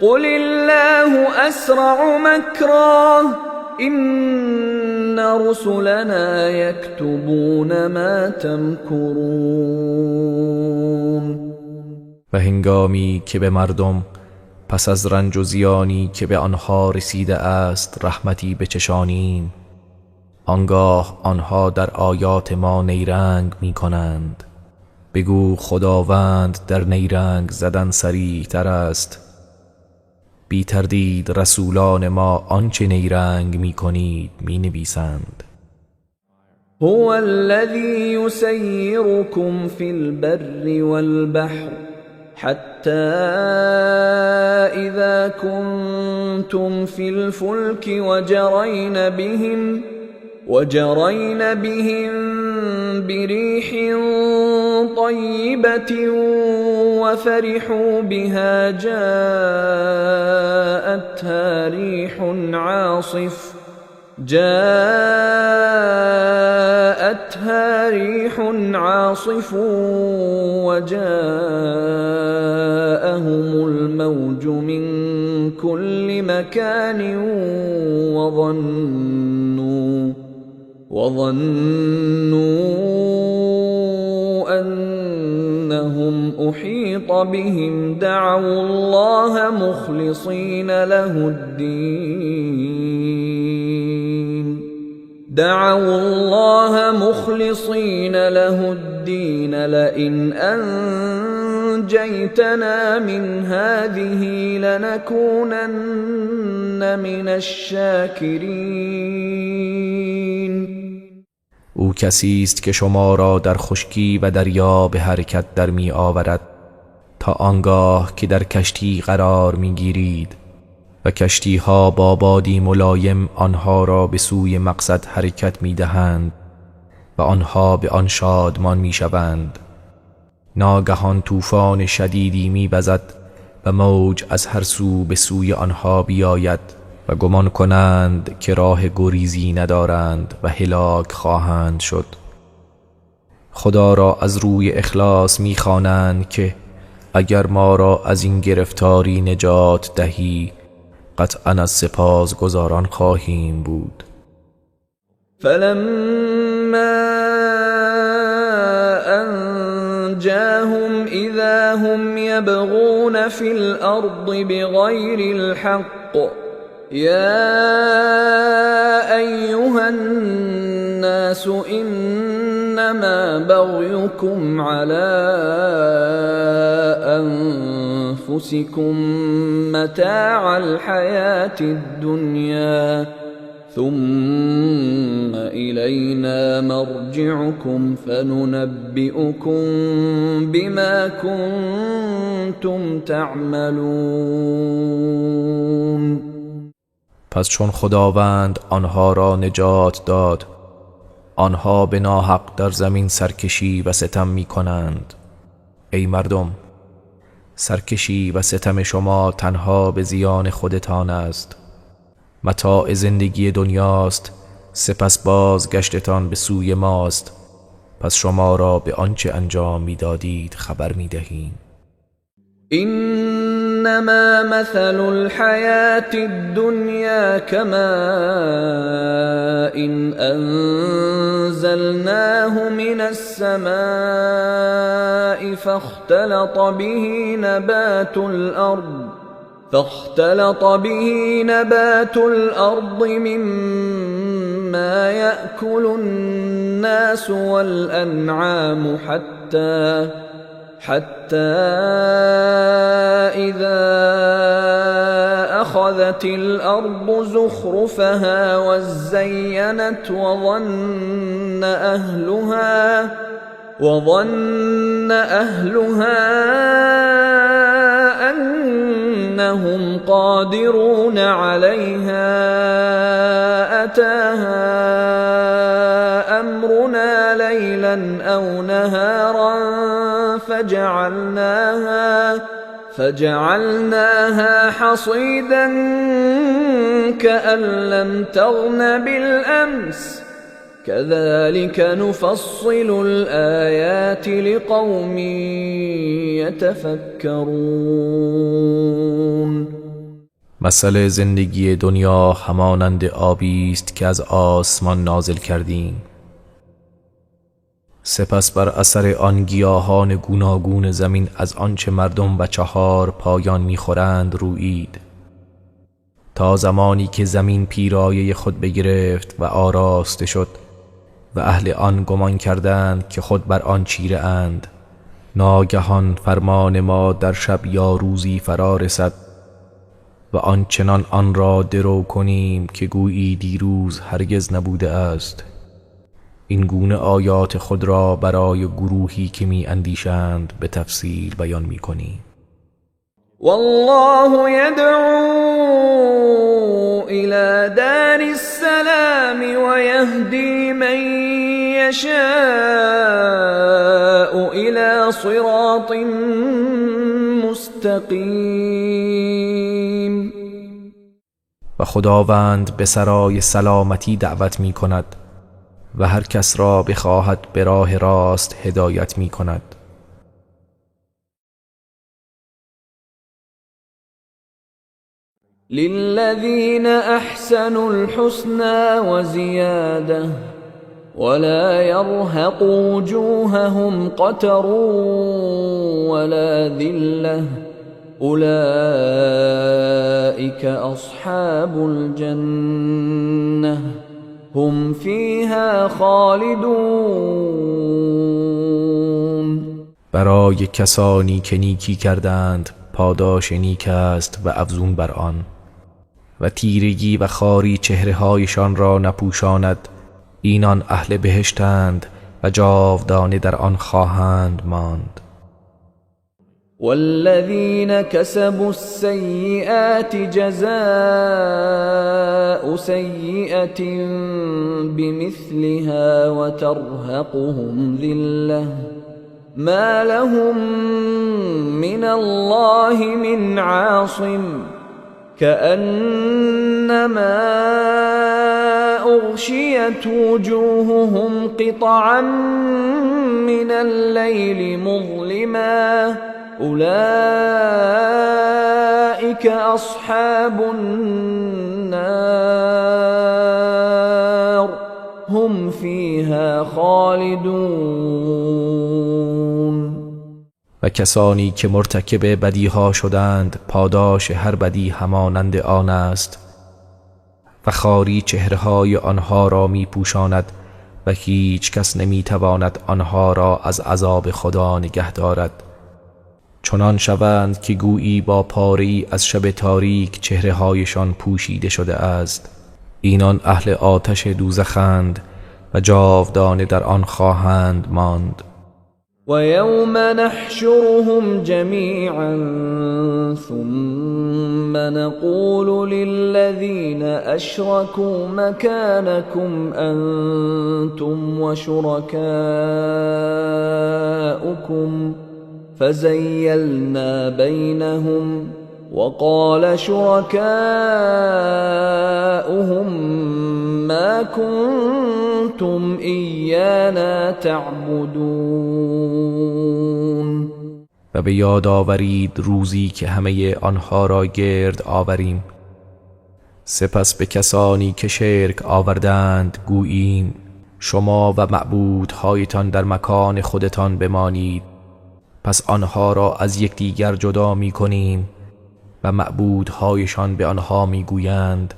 Speaker 1: قُلِ اللَّهُ أَسْرَعُ مَكْرًا إِنَّ رُسُلَنَا يَكْتُبُونَ مَا تَمْكُرُونَ.
Speaker 2: و هنگامی که به مردم پس از رنج و زیانی که به آنها رسیده است رحمتی بچشانیم، آنگاه آنها در آیات ما نیرنگ می کنند. بگو خداوند در نیرنگ زدن سریع تر است. بی تردید رسولان ما آنچه نیرنگ می کنید می نویسند.
Speaker 1: هو الذی یسیرکم فی البر والبحر حتی اذا کنتم فی الفلک وجرين بهم بريح طيبة وفرحوا بها جاءتها ريح عاصف وجاءهم الموج من كل مكان وظنوا أنهم أحيط بهم دعوا الله مخلصين له الدين لئن أنجيتنا من هذه لنكونن من الشاكرين.
Speaker 2: او کسی است که شما را در خشکی و دریا به حرکت در می آورد تا آنگاه که در کشتی قرار می گیرید و کشتی ها با بادی ملایم آنها را به سوی مقصد حرکت می دهند و آنها به آن شادمان می شوند. ناگهان طوفان شدیدی می وزد و موج از هر سو به سوی آنها بیاید و گمان کنند که راه گریزی ندارند و هلاک خواهند شد. خدا را از روی اخلاص می‌خوانند که اگر ما را از این گرفتاری نجات دهی قطعاً از سپاسگزاران خواهیم بود.
Speaker 1: فلما أنجاهم إذا هم يبغون في الأرض بغير الحق يا أيها الناس إنما بغيكم على أنفسكم متاع الحياة الدنيا ثم إلينا مرجعكم فننبئكم بما كنتم تعملون.
Speaker 2: پس چون خداوند آنها را نجات داد، آنها به ناحق در زمین سرکشی و ستم می کنند. ای مردم، سرکشی و ستم شما تنها به زیان خودتان است. متاع زندگی دنیاست، سپس بازگشتتان به سوی ماست، پس شما را به آنچه انجام میدادید خبر میدهیم.
Speaker 1: انما مثل الحیاة الدنیا کماء انزلناه من السماء فاختلط به نبات الأرض مما يأكل الناس والأنعام حتى إذا أخذت الأرض زخرفها وزينت وظن أهلها أنهم قادرون عليها أتاها أمرنا ليلا أو نهارا فجعلناها حصيدا كأن لم تغن بالأمس كذلك نفصل الآيات لقوم يتفكرون.
Speaker 2: مثل زندگی دنیا همانند آبی است که از آسمان نازل کردیم، سپس بر اثر آن گیاهان گوناگون زمین از آنچه مردم و چهار پایان میخورند رویید، تا زمانی که زمین پیرایه خود بگرفت و آراسته شد و اهل آن گمان کردند که خود بر آن چیره اند. ناگهان فرمان ما در شب یا روزی فرا رسد و آنچنان آن را درو کنیم که گویی دیروز هرگز نبوده است. این گونه آیات خود را برای گروهی که می اندیشند به تفصیل بیان می کنیم.
Speaker 1: والله يدعو إلى دار السلام ويهدي من يشاء إلى صراط مستقیم.
Speaker 2: و خداوند به سرای سلامتی دعوت می کند و هر کس را بخواهد به راه راست هدایت می کند.
Speaker 1: للذین احسنوا الحسنى وزیاده ولا يرهق وجوههم قتر ولا ذلة أولئك أصحاب الجنة هم فيها خالدون.
Speaker 2: برای کسانی که نیکی کردند پاداش نیک است و افزون بر آن، و تیرگی و خواری چهره‌هایشان را نپوشاند اینان اهل بهشتند و جاودانه در آن خواهند ماند.
Speaker 1: والذین كسبوا السیئات جزاء سیئة بمثلها وترهقهم ذلة ما لهم من الله من عاصم كأنما أغشيت وجوههم قطعا من الليل مظلما أولئك أصحاب النار هم فيها خالدون.
Speaker 2: و کسانی که مرتکب بدیها شدند پاداش هر بدی همانند آن است و خواری چهره‌های آنها را می‌پوشاند و هیچ کس نمی‌تواند آنها را از عذاب خدا نگه دارد. چنان شوند که گویی با پاره‌ای از شب تاریک چهره‌هایشان پوشیده شده است. اینان اهل آتش دوزخند و جاودانه در آن خواهند ماند.
Speaker 1: و یوم نحشرهم جمیعا ثم نقول للذین اشرکوا مکانکم انتم و شرکاؤکم فزیلنا بینهم وقال شرکاؤهم ما کنتم ایانا تعبدون.
Speaker 2: و به یاد آورید روزی که همه آنها را گرد آوریم، سپس به کسانی که شرک آوردند گوییم شما و معبودهایتان در مکان خودتان بمانید. پس آنها را از یکدیگر جدا می کنیم و معبودهایشان به آنها می گویند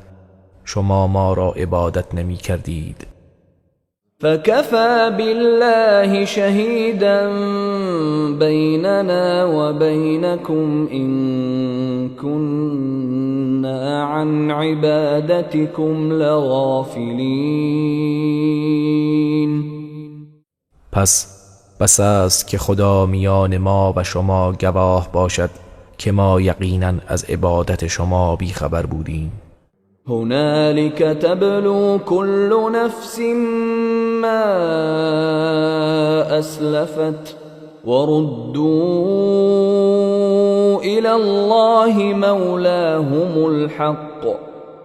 Speaker 2: شما ما را عبادت نمی کردید.
Speaker 1: فکفی بالله شهیدا بیننا و بینکم ان كنا عن عبادتکم لغافلین.
Speaker 2: پس بس است که خدا میان ما و شما گواه باشد که ما یقینا از عبادت شما بیخبر بودیم.
Speaker 1: هنالك تبلو كل نفس ما أسلفت وردوا إلى الله مولاهم الحق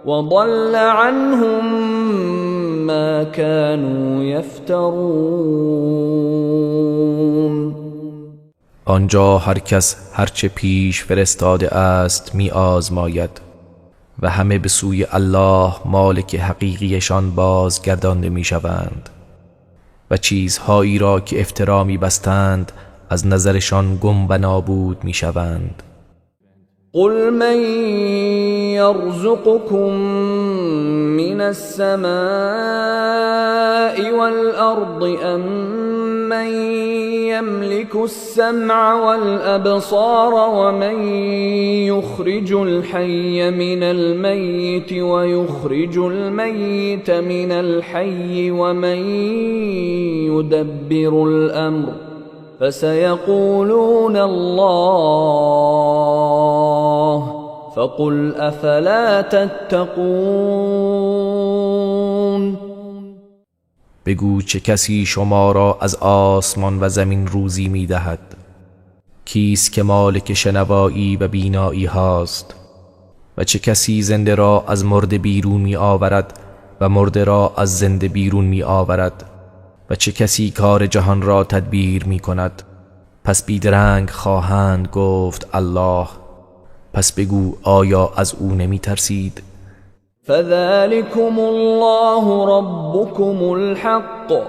Speaker 1: وضل عنهم ما كانوا يفترون.
Speaker 2: آنجا هر کس هرچه پیش فرستاده است می آزماید و همه به سوی الله مالک حقیقیشان بازگردانده می شوند و چیزهایی را که افترا می بستند از نظرشان گم و نابود می شوند.
Speaker 1: قل من يرزقكم من السماء والأرض أمن يملك السمع والأبصار ومن يخرج الحي من الميت ويخرج الميت من الحي ومن يدبر الأمر فسيقولون الله فقل أفلا تتقون.
Speaker 2: بگو چه کسی شما را از آسمان و زمین روزی می دهد؟ کیست که مالک شنوایی و بینایی هاست؟ و چه کسی زنده را از مرده بیرون می آورد و مرده را از زنده بیرون می آورد؟ و چه کسی کار جهان را تدبیر می کند؟ پس بیدرنگ خواهند گفت الله. پس بگو آیا از او نمی ترسید؟
Speaker 1: فذلكم الله ربكم الحق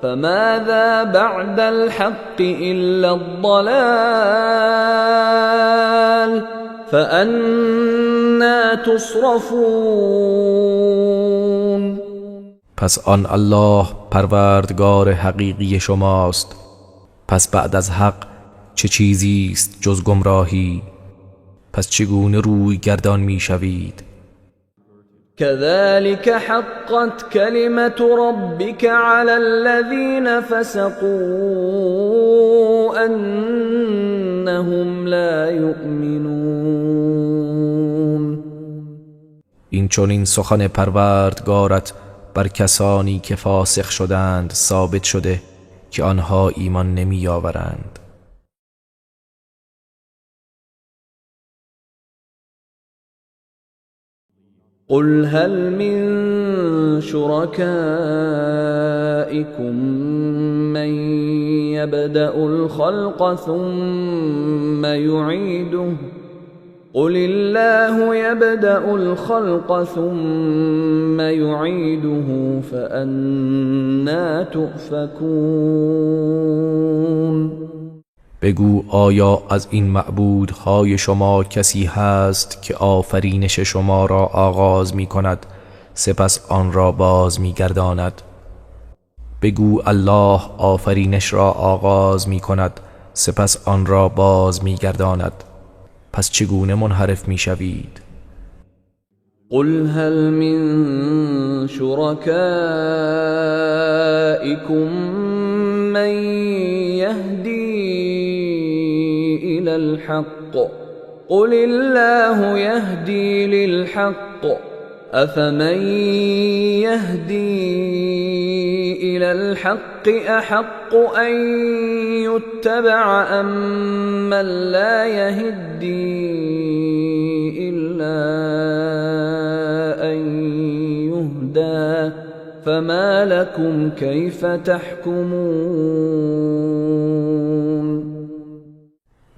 Speaker 1: فماذا بعد الحق إلا الضلال فأنا تصرفون.
Speaker 2: پس آن الله پروردگار حقیقی شماست، پس بعد از حق چه چیزی است جز گمراهی؟ پس چگونه روی گردان می شوید؟
Speaker 1: كذلك حقت كلمة ربك على الذين فسقوا أنهم لا يؤمنون.
Speaker 2: این چنین سخن پروردگارت بر کسانی که فاسق شدند ثابت شده که آنها ایمان نمی آورند.
Speaker 1: قل هل من شركائكم من يبدأ الخلق ثم يعيده قل الله يبدأ الخلق ثم يعيده فأنا تؤفكون.
Speaker 2: بگو آیا از این معبودهای شما کسی هست که آفرینش شما را آغاز می کند سپس آن را باز می گرداند؟ بگو الله آفرینش را آغاز می کند سپس آن را باز می گرداند، پس چگونه منحرف می شوید؟
Speaker 1: قل هل من شركائكم من يهدي إلى الحق قل الله يهدي للحق أفمن يهدي إلى الحق أحق أن يتبع أم من لا يهدي إلا أن يهدى فما لكم كيف تحكمون.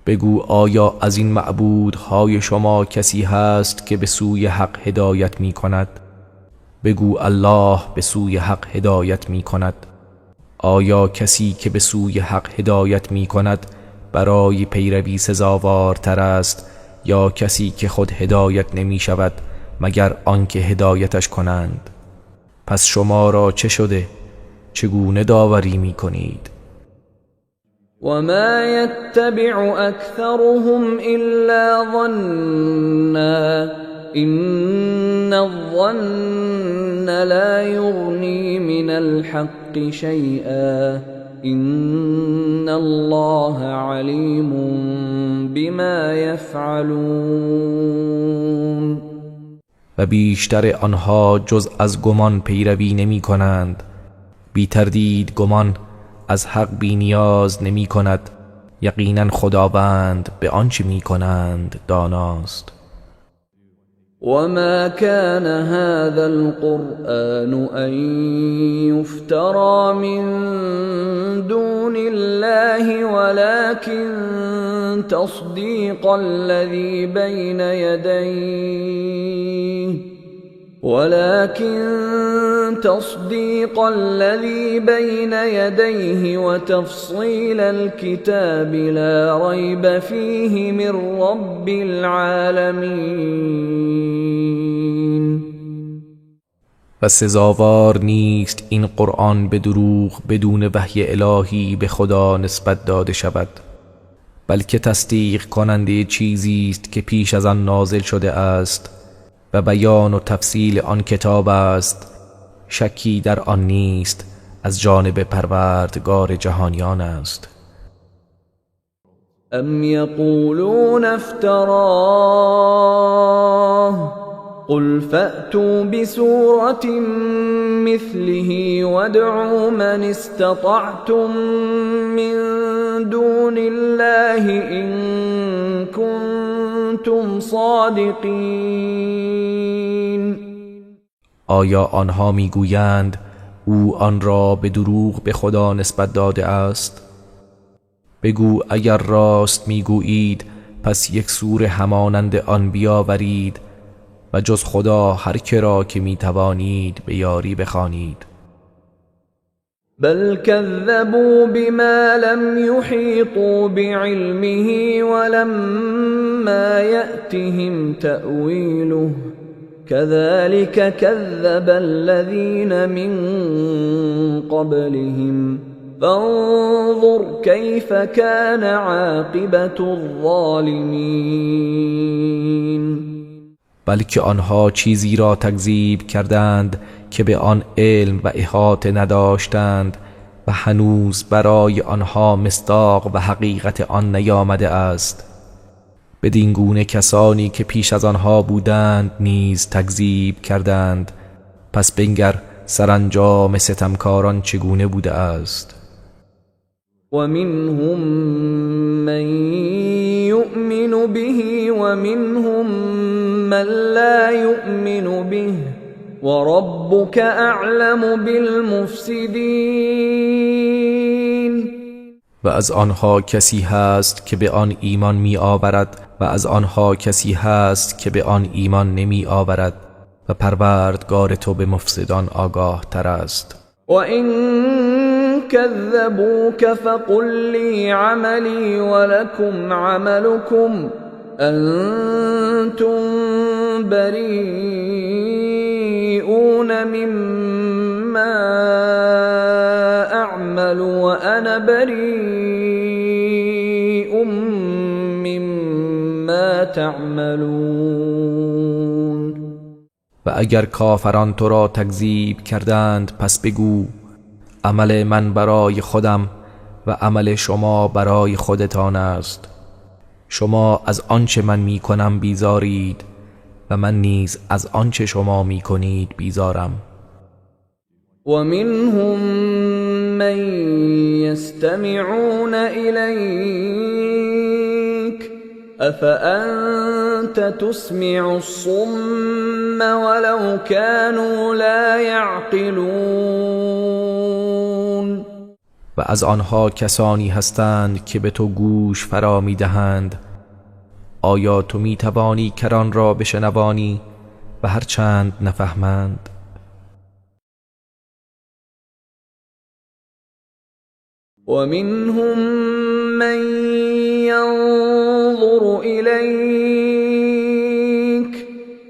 Speaker 2: بگو آیا از این معبودهای شما کسی هست که به سوی حق هدایت می کند؟ بگو الله به سوی حق هدایت می کند. آیا کسی که به سوی حق هدایت می کند برای پیروی سزاوارتر است یا کسی که خود هدایت نمی شود مگر آنکه هدایتش کنند؟ پس شما را چه شده؟ چگونه داوری می کنید؟
Speaker 1: وما يتبع أكثرهم إلا ظنا إن الظن لا يغني من الحق شيئا إن الله عليم بما يفعلون.
Speaker 2: و بیشتر آنها جز از گمان پیروی نمی کنند. بی تردید گمان از حق بی نیاز نمی کند. یقینا خداوند به آنچه می کنند داناست.
Speaker 1: وما كان هذا القرآن أن يفترى من دون الله ولكن تصديق الذي بين يديه وتفصيل الكتاب لا ريب فيه من رب العالمين.
Speaker 2: و سزاوار نیست این قرآن به دروغ بدون وحی الهی به خدا نسبت داده شود، بلکه تصدیق کننده چیزی است که پیش از آن نازل شده است و بیان و تفصیل آن کتاب است. شکی در آن نیست، از جانب پروردگار جهانیان است.
Speaker 1: ام یقولون افتراه قل فأتوا بسورة مثله وادعوا من استطعتم من دون الله إن كنتم صادقین.
Speaker 2: آیا آنها میگویند او آن را به دروغ به خدا نسبت داده است؟ بگو اگر راست میگویید پس یک سوره همانند آن بیاورید و جز خدا هر که را که میتوانید به یاری بخوانید.
Speaker 1: بل كذبوا بما لم يحيطوا بعلمه ولما يأتهم تأويله كذلك كذب الذين من قبلهم فانظر كيف كان عاقبة الظالمين.
Speaker 2: بلکه آنها چیزی را تکذیب کردند که به آن علم و احاطه نداشتند و هنوز برای آنها مصداق و حقیقت آن نیامده است. بدین گونه کسانی که پیش از آنها بودند نیز تکذیب کردند، پس بنگر سرانجام ستمکاران چگونه بوده است.
Speaker 1: ومنهم من يؤمن به ومنهم من لا يؤمن به وربك اعلم بالمفسدین.
Speaker 2: و از آنها کسی هست که به آن ایمان می آورد و از آنها کسی هست که به آن ایمان نمی آورد و پروردگار تو به مفسدان آگاه تر است.
Speaker 1: وَإِن كَذَّبُوكَ فَقُل لِّي عَمَلِي وَلَكُمْ عَمَلُكُمْ أَنتُم بَرِيئُونَ مِمَّا أَعْمَلُ وَأَنَا بَرِيءٌ مِّمَّا تَعْمَلُونَ.
Speaker 2: و اگر کافران تو را تکذیب کردند پس بگو عمل من برای خودم و عمل شما برای خودتان است. شما از آنچه من می کنم بیزارید و من نیز از آنچه شما می کنید بیزارم.
Speaker 1: ومنهم من يستمعون إليك أفأنت تسمع الصم ولو كانوا لا يعقلون.
Speaker 2: و از آنها کسانی هستند که به تو گوش فرا می دهند. آیا تو می توانی کران را بشنوانی و هرچند نفهمند؟
Speaker 1: ومنهم من ينظر إليك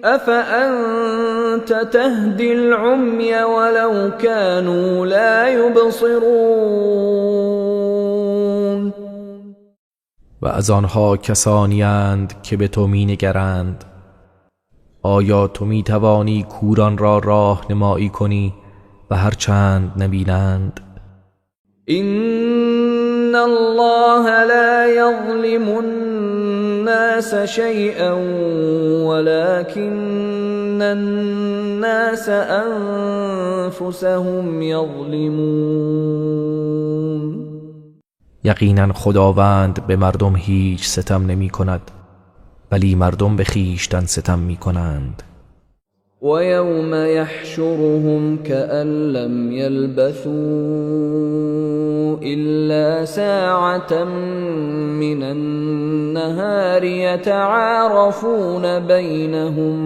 Speaker 1: أفأنت تهدي العمي ولو كانوا لا يبصرون.
Speaker 2: و از آنها کسانی اند که به تو می نگرند. آیا تو می توانی کوران را راهنمایی کنی و هرچند نبینند؟
Speaker 1: إن الله لا يظلم الناس شيئا ولكن الناس أنفسهم يظلمون.
Speaker 2: یقینا خداوند به مردم هیچ ستم نمی کند، ولی مردم به خویشتن ستم می کنند.
Speaker 1: وَيَوْمَ يَحْشُرُهُمْ كَأَنْ لَمْ يَلْبَثُوا إِلَّا سَاعَةً مِنَ النَّهَارِ يَتَعَارَفُونَ بَيْنَهُمْ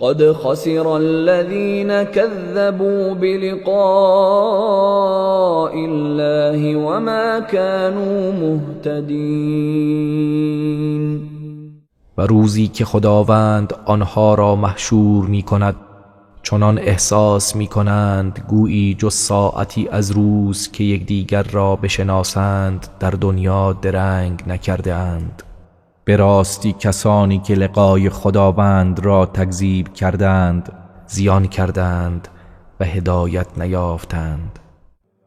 Speaker 1: قَدْ خَسِرَ الَّذِينَ كَذَّبُوا بِلِقَاءِ اللَّهِ وَمَا كَانُوا مُهْتَدِينَ.
Speaker 2: و روزی که خداوند آنها را محشور می کند چنان احساس می کنند گویی جز ساعتی از روز که یکدیگر را بشناسند در دنیا درنگ نکرده اند. به راستی کسانی که لقای خداوند را تکذیب کردند زیان کردند و هدایت نیافتند.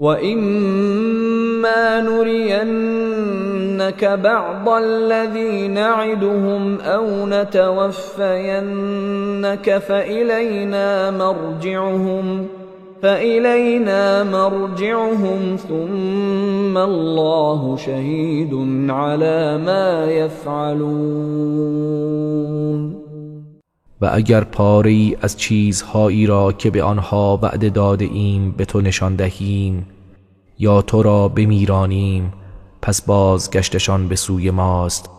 Speaker 1: وَإِمَّا نُرِيَنَّكَ بَعْضَ الَّذِي نَعِدُهُمْ أَوْ نَتَوَفَّيَنَّكَ فَإِلَيْنَا مَرْجِعُهُمْ ثُمَّ اللَّهُ شَهِيدٌ عَلَى مَا يَفْعَلُونَ.
Speaker 2: و اگر پاره‌ای از چیزهایی را که به آنها وعده داده ایم به تو نشان دهیم یا تو را بمیرانیم پس بازگشتشان به سوی ماست،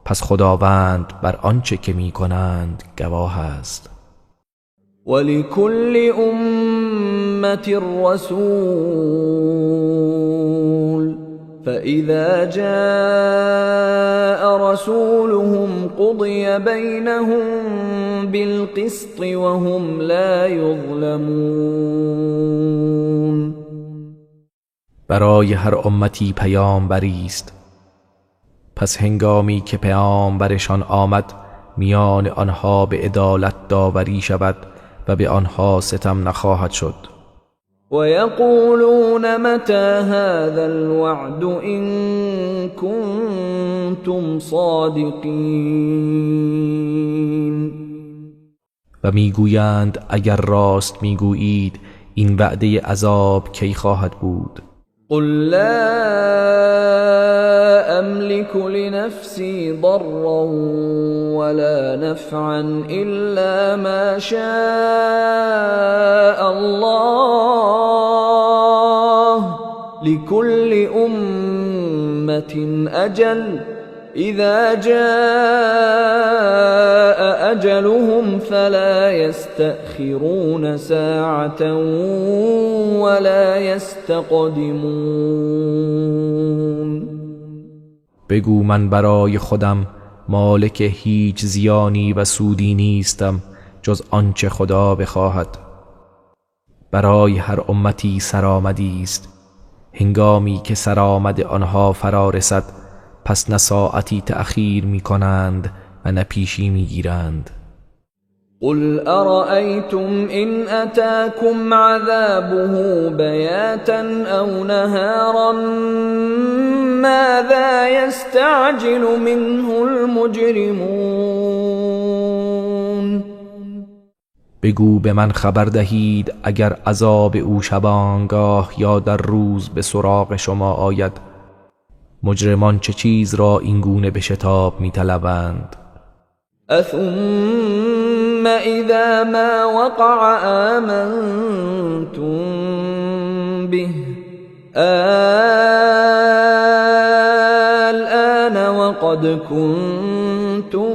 Speaker 2: پس خداوند بر آنچه که می کنند گواه است.
Speaker 1: وَلِكُلِّ أُمَّةٍ رَسُولٌ فَإِذَا جَاءَ رَسُولُهُمْ قُضِيَ بَيْنَهُم بِالْقِسْطِ وَهُمْ لَا يُظْلَمُونَ.
Speaker 2: برای هر امتی پیامبری است، پس هنگامی که پیامبرشان آمد میان آنها به عدالت داوری شود و به آنها ستم نخواهد شد.
Speaker 1: و یقولون متى هذا الوعد ان کنتم صادقین.
Speaker 2: و میگویند اگر راست میگویید این وعده عذاب کی خواهد بود؟
Speaker 1: قل لا أملك لنفسي ضرا ولا نفعا إلا ما شاء الله لكل أمة أجل إذا جاء أجلهم فلا يستأخرون ساعة ولا يستقدمون.
Speaker 2: بگو من برای خودم مالک هیچ زیانی و سودی نیستم جز آنچه خدا بخواهد. برای هر امتی سرآمدی است، هنگامی که سرآمد آنها فرا رسد پس نه ساعتی تأخیر می کنند و نه پیشی می گیرند.
Speaker 1: قل أرأيتم إن أتاكم عذابه بياتا أو نهارا ماذا يستعجل منه المجرمون.
Speaker 2: بگو به من خبر دهید اگر عذاب او شبانگاه یا در روز به سراغ شما آید، مجرمان چه چیز را این گونه به شتاب می‌طلبند؟
Speaker 1: ثم اذا ما وقع آمنتم به الآن وقد كنتم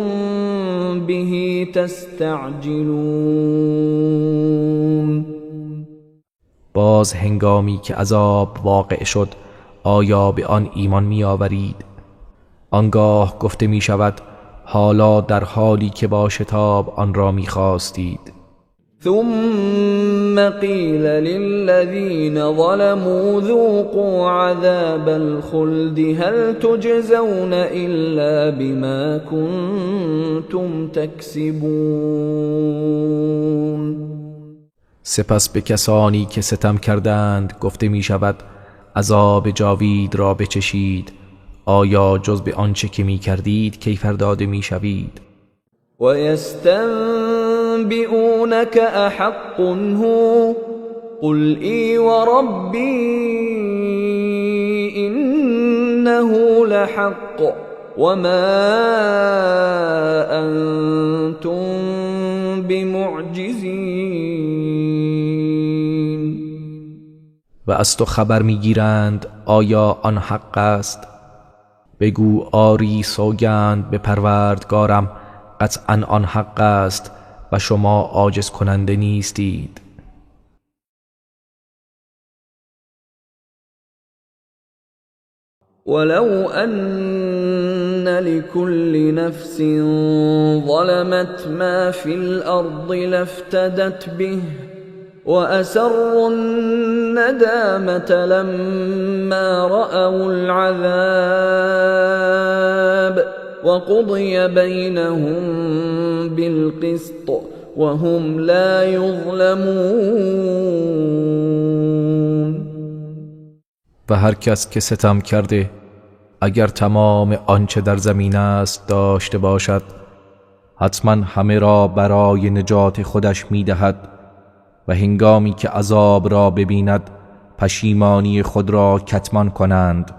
Speaker 1: به تستعجلون.
Speaker 2: باز هنگامی که عذاب واقع شد آیا به آن ایمان می آورید؟ آنگاه گفته می شود حالا در حالی که با شتاب آن را می خواستید.
Speaker 1: ثم قیل للذین ظلموا ذوقوا عذاب الخلد هل تجزون الا بما کنتم تکسبون.
Speaker 2: سپس به کسانی که ستم کردند گفته می شود عذاب جاوید را بچشید، آیا جز به آنچه که می کردید کیفر داده می شوید؟
Speaker 1: و یستنبئونک احق هو قل ای و ربی انه لحق وما انتم بمعجزین.
Speaker 2: و از تو خبر میگیرند آیا آن حق است؟ بگو آری سوگند به پروردگارم قطعا آن حق است و شما عاجز کننده نیستید.
Speaker 1: ولو أن لكل نفس ظلمت ما في الأرض لافتدت به وأسروا الندامة لما رأوا العذاب وقضي بينهم بالقسط وهم لا يظلمون.
Speaker 2: و هر کس که ستم کرده اگر تمام آنچه در زمین است داشته باشد حتما همه را برای نجات خودش می‌دهد و هنگامی که عذاب را ببیند پشیمانی خود را کتمان کنند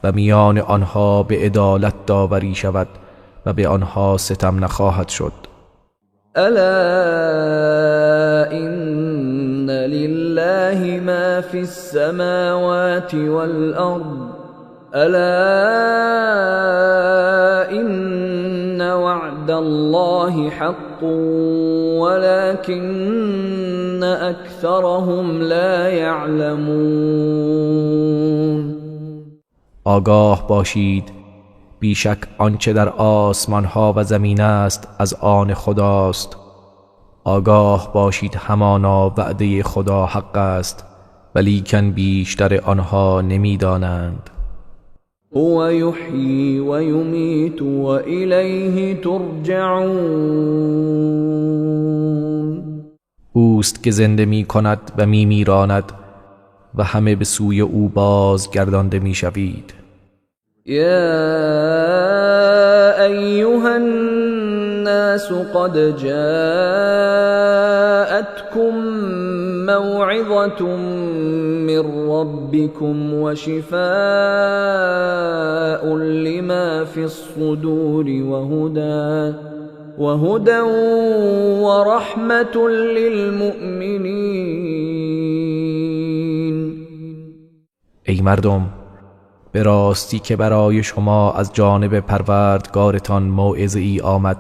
Speaker 2: و میان آنها به عدالت داوری شود و به آنها ستم نخواهد شد.
Speaker 1: الا ان لله ما فی السماوات والارض الا ان وعد الله حق ولكن اکثرهم لا یعلمون.
Speaker 2: آگاه باشید بیشک آنچه در آسمان ها و زمین است از آن خداست. آگاه باشید همانا وعده خدا حق است ولیکن بیشتر آنها نمیدانند.
Speaker 1: هو يحيي ويميت وإليه ترجعون.
Speaker 2: اوست که زنده می کند و می میراند و همه به سوی او باز گردانده می شوید.
Speaker 1: یا ایها الناس قد جاءتكم موعظة من ربكم وشفاء لما في الصدور وهدى ورحمة للمؤمنين.
Speaker 2: ای مردم، به راستی که برای شما از جانب پروردگارتان موعظه‌ای آمد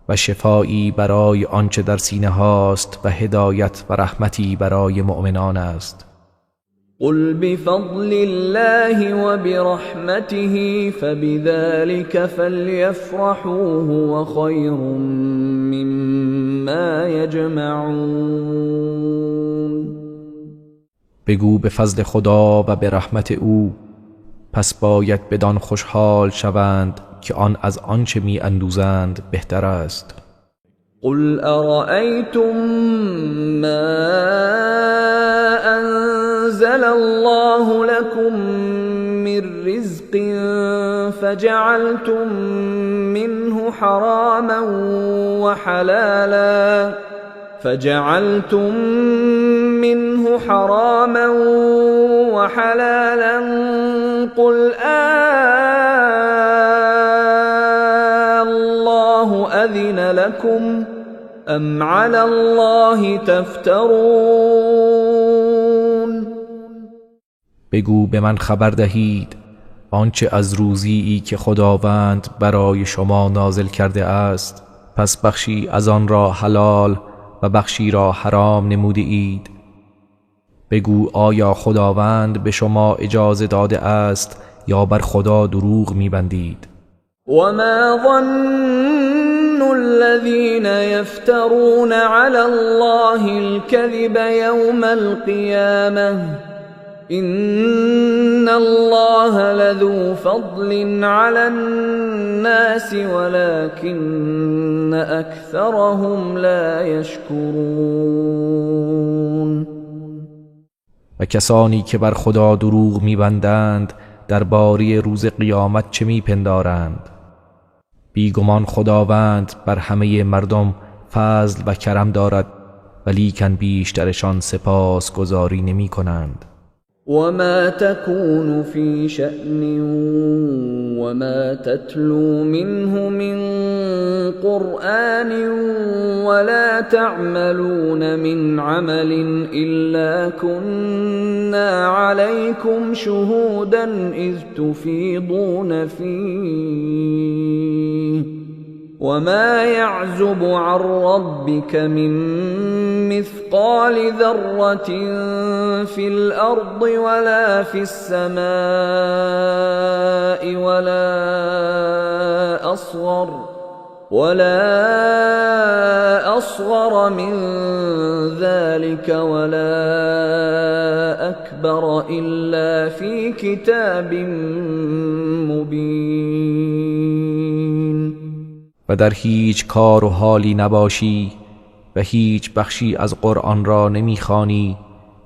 Speaker 2: و شفایی برای آنچه در سینه هاست و هدایت و رحمتی برای مؤمنان است.
Speaker 1: قل بفضل الله وبرحمته فبذلك فليفرحوا هو خير مما يجمعون.
Speaker 2: بگو به فضل خدا و به رحمت او، پس باید بدان خوشحال شوند که آن از آنچه می اندوزند بهتر است.
Speaker 1: قل ارأیتم ما انزل الله لكم من رزق فجعلتم منه حراما وحلالا قل الله أذن لكم أم على الله تفترون.
Speaker 2: بگو به من خبر دهید آنچه از روزی که خداوند برای شما نازل کرده است، پس بخشی از آن را حلال و بخشی را حرام نموده اید. بگو آیا خداوند به شما اجازه داده است یا بر خدا دروغ می‌بندید؟
Speaker 1: وما ظن الذين يفترون على الله الكذب يوم القيامة إن الله لذو فضل على الناس ولكن أكثرهم لا يشكرون.
Speaker 2: و کسانی که بر خدا دروغ می‌بندند درباره روز قیامت چه می‌پندارند؟ بیگمان خداوند بر همه مردم فضل و کرم دارد، ولیکن بیشترشان سپاسگزاری نمی‌کنند.
Speaker 1: وما تكون في شأن وما تتلو منه من قرآن ولا تعملون من عمل إلا كنا عليكم شهودا إذ تفيضون فيه وما يعزب عن ربك من مثقال ذرة في الأرض ولا في السماء ولا أصغر من ذلك ولا أكبر إلا في كتاب مبين.
Speaker 2: و در هیچ کار و حالی نباشی و هیچ بخشی از قرآن را نمیخوانی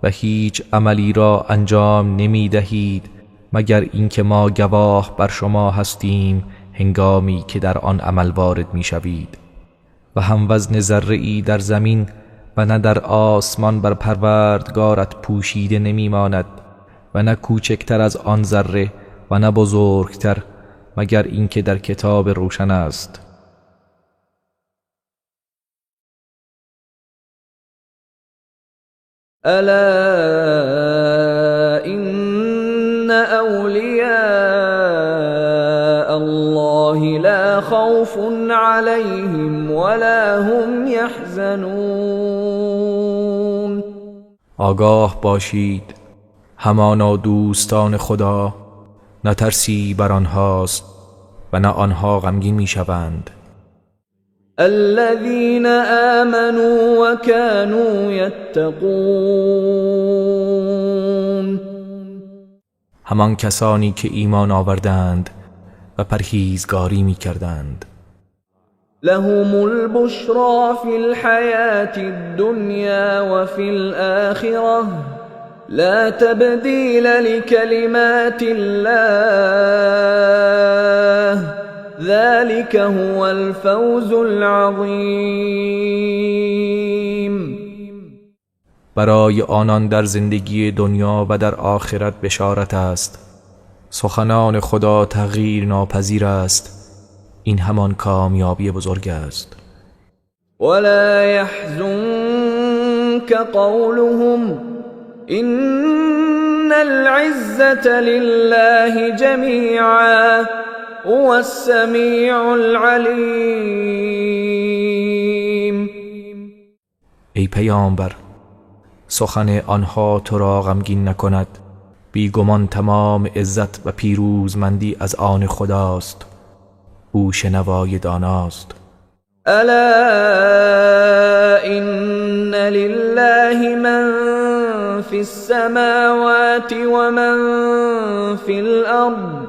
Speaker 2: و هیچ عملی را انجام نمیدهید مگر اینکه ما گواه بر شما هستیم هنگامی که در آن عمل وارد میشوید. و هم وزن ذره‌ای در زمین و نه در آسمان بر پروردگارت پوشیده نمیماند و نه کوچکتر از آن ذره و نه بزرگتر مگر اینکه در کتاب روشن است.
Speaker 1: ألا إن أولياء الله لا خوف عليهم ولا هم يحزنون.
Speaker 2: آگاه باشید همانا دوستان خدا نه ترسی بر آنهاست و نه آنها غمگین میشوند.
Speaker 1: الذين آمنوا وكانوا يتقون.
Speaker 2: همان کسانی که ایمان آوردند و پرهیزگاری می‌کردند.
Speaker 1: لهم البشرى في الحياة الدنيا وفي الآخرة لا تبديل لكلمات الله ذلك هو الفوز العظیم.
Speaker 2: برای آنان در زندگی دنیا و در آخرت بشارت است. سخنان خدا تغییر ناپذیر است. این همان کامیابی بزرگ است.
Speaker 1: ولا يحزنك قولهم إن العزة لله جميعا هو السمیع العلیم.
Speaker 2: ای پیامبر، سخن آنها تو را غمگین نکند. بیگمان تمام عزت و پیروزمندی از آن خداست. او شنوای داناست.
Speaker 1: الا ان لله من فی السماوات ومن فی الارض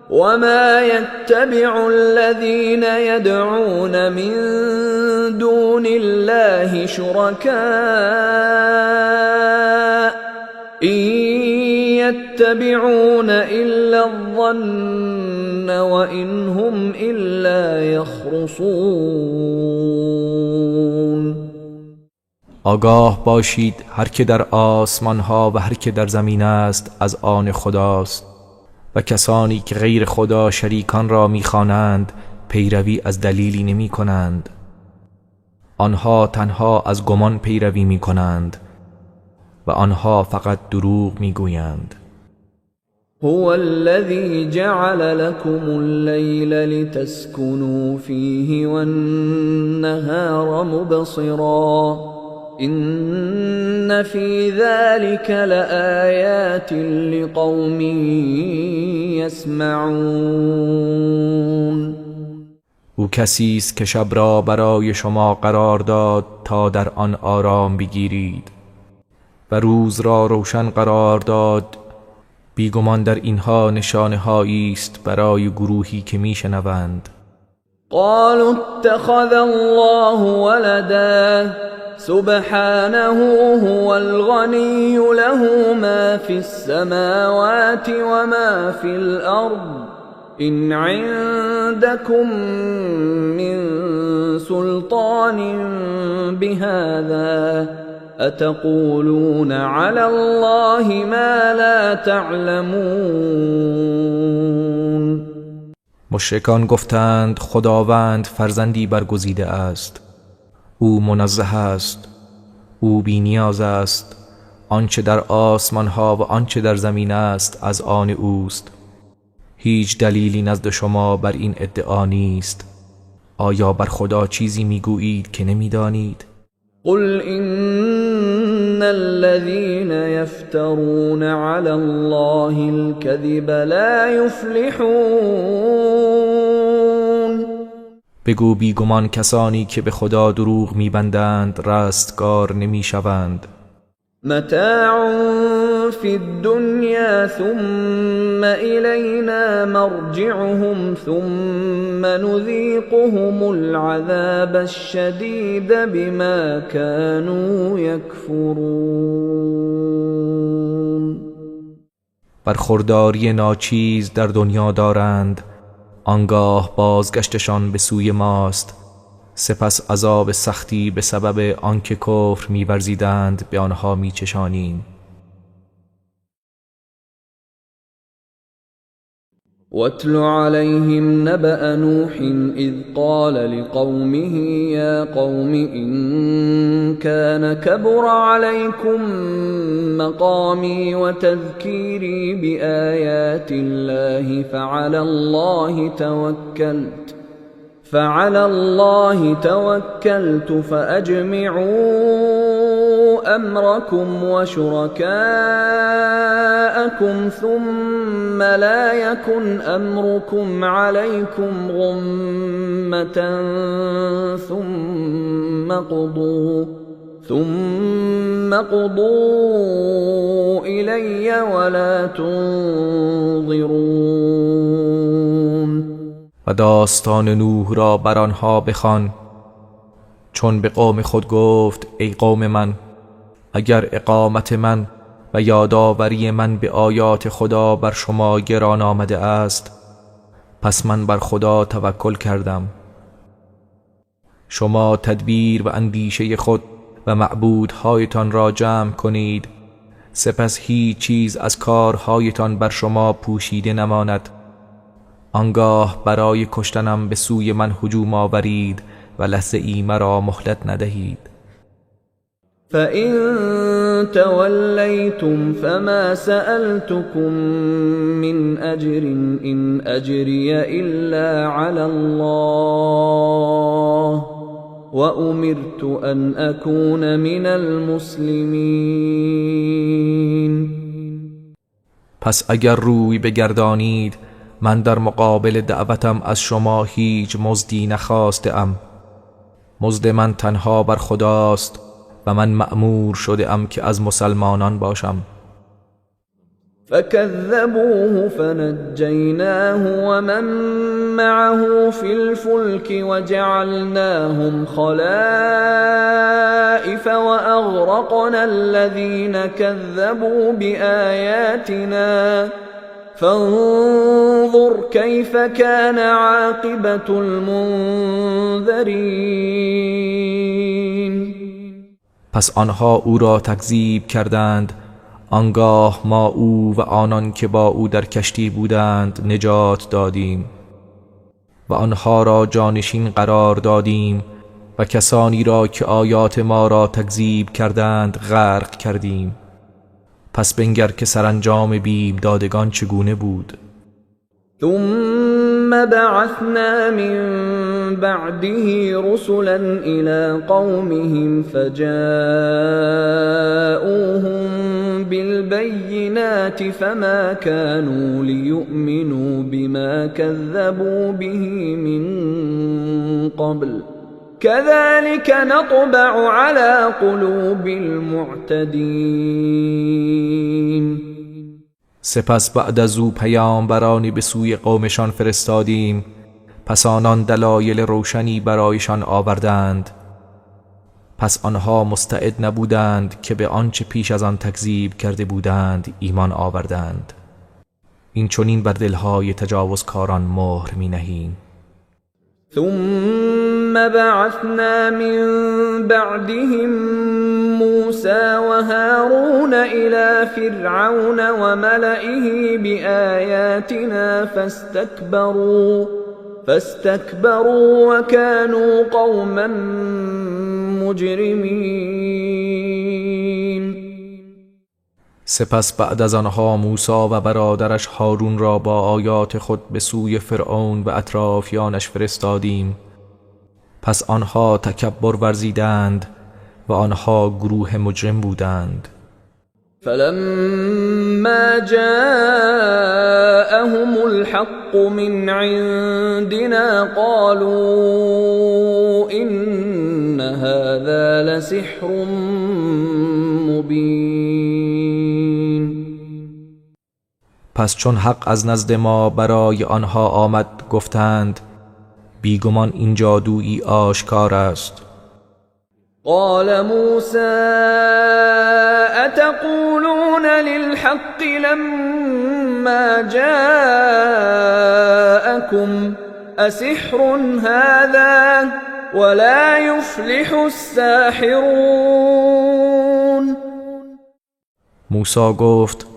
Speaker 1: وما يتبع الذين يدعون من دون الله شركاء إن يتبعون إلا الظن وإن هم إلا يخرصون.
Speaker 2: آگاه باشید هر که در آسمان ها و هر که در زمین است از آن خداست و کسانی که غیر خدا شریکان را میخوانند پیروی از دلیلی نمی کنند. آنها تنها از گمان پیروی می کنند و آنها فقط دروغ میگویند.
Speaker 1: هو الذي جعل لكم الليل لتسكنوا فيه والنهار مبصرا إن في ذلك لآيات لقوم يسمعون.
Speaker 2: او کسی است که شب را برای شما قرار داد تا در آن آرام بگیرید و روز را روشن قرار داد. بیگمان در اینها نشانه هایی است برای گروهی که میشنوند.
Speaker 1: قالوا اتخذ الله ولدا سبحانه هو الغنی له ما فی السماوات وما فی الارض إن عندكم من سلطان بهذا أتقولون على الله ما لا تعلمون.
Speaker 2: مشرکان گفتند خداوند فرزندی برگزیده است. او منزه است، او بی نیاز است. آنچه در آسمان ها و آنچه در زمین است از آن اوست. هیچ دلیلی نزد شما بر این ادعا نیست. آیا بر خدا چیزی میگویید که نمیدانید؟
Speaker 1: قل إن الذين يفترون على الله الكذب لا يفلحون.
Speaker 2: بگو بیگمان کسانی که به خدا دروغ میبندند رستگار نمیشوند.
Speaker 1: متاع فی الدنیا ثم الینا مرجعهم ثم نذیقهم العذاب الشدید بما كانوا یکفرون.
Speaker 2: برخورداری ناچیز در دنیا دارند، آنگاه بازگشتشان به سوی ماست. سپس عذاب سختی به سبب آنکه کفر می‌ورزیدند به آنها می‌چشانیم.
Speaker 1: واتل عليهم نبأ نوح إذ قال لقومه يا قوم إن كان كبر عليكم مقامي وتذكيري بآيات الله فعلى الله توكلت فأجمعوا أمركم وشركاءكم ثم لا يكن أمركم عليكم غمة ثم اقضوا إلي ولا تنظرون.
Speaker 2: و داستان نوح را بر آنها بخوان، چون به قوم خود گفت ای قوم من، اگر اقامت من و یادآوری من به آیات خدا بر شما گران آمده است، پس من بر خدا توکل کردم. شما تدبیر و اندیشه خود و معبودهایتان را جمع کنید، سپس هیچ چیز از کارهایتان بر شما پوشیده نماند. آنگاه برای کشتنم به سوی من هجوم آورید و لحظه ای مرا مهلت ندهید.
Speaker 1: فَإِن تَوَلَّيْتُمْ فَمَا سَأَلْتُكُم مِّنْ أَجْرٍ إِنْ أَجْرِيَ إِلَّا عَلَى اللَّهِ وَأُمِرْتُ أَنْ أَكُونَ مِنَ الْمُسْلِمِينَ.
Speaker 2: پس اگر روی بگردانید، من در مقابل دعوتم از شما هیچ مزدی نخواسته ام. مزد من تنها بر خداست و من مأمور شده ام که از مسلمانان باشم.
Speaker 1: فكذبوه فنجيناه ومن معه في الفلك وجعلناهم خلائف وأغرقنا الذين كذبوا بآياتنا فانظر كيف كان عاقبة المنذرين.
Speaker 2: پس آنها او را تکذیب کردند، آنگاه ما او و آنان که با او در کشتی بودند نجات دادیم و آنها را جانشین قرار دادیم و کسانی را که آیات ما را تکذیب کردند غرق کردیم. پس بنگر که سرانجام بیم دادگان چگونه بود.
Speaker 1: ثم بعثنا من بعده رسلا إلى قومهم فجاءوهم بالبينات فما كانوا ليؤمنوا بما كذبوا به من قبل كذلك نطبع على قلوب المعتدين.
Speaker 2: سپس بعد از او پیامبرانی به سوی قومشان فرستادیم، پس آنان دلایل روشنی برایشان آوردند. پس آنها مستعد نبودند که به آنچه پیش از آن تکذیب کرده بودند ایمان آوردند. این چنین بر دلهای تجاوزکاران مهر می نهیم.
Speaker 1: ثم بعثنا من بعدهم موسى وهارون إلى فرعون وملئه بآياتنا فاستكبروا وكانوا قوما مجرمين.
Speaker 2: سپس بعد از آنها موسی و برادرش هارون را با آیات خود به سوی فرعون و اطرافیانش فرستادیم. پس آنها تکبر ورزیدند و آنها گروه مجرم بودند.
Speaker 1: فلما جاءهم الحق من عندنا قالوا إن هذا لسحر مبين.
Speaker 2: پس چون حق از نزد ما برای آنها آمد گفتند بیگمان این جادویی آشکار است.
Speaker 1: قال موسى أتقولون للحق لما جاءكم أسحر هذا ولا يفلح الساحرون.
Speaker 2: موسی گفت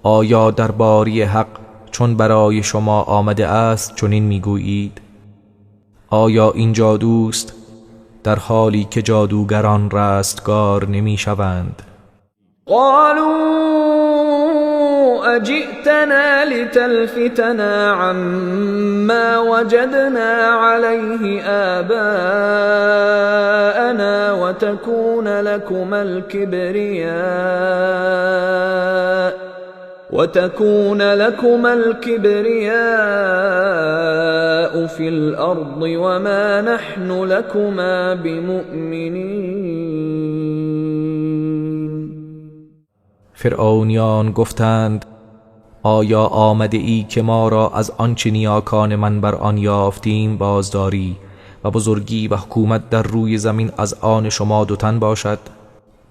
Speaker 2: آیا درباره حق چون برای شما آمده است چنین میگویید؟ آیا این جادوست در حالی که جادوگران رستگار نمی شوند؟
Speaker 1: قالوا اجئتنا لتلفتنا عما وجدنا عليه آباءنا وتكون وتكون لكما الكبرياء في الأرض وما نحن لكما بمؤمنين.
Speaker 2: فرعونیان گفتند آیا آمده ای که ما را از آنچه نیاکان من بر آن یافتیم بازداری و بزرگی و حکومت در روی زمین از آن شما دو تن باشد؟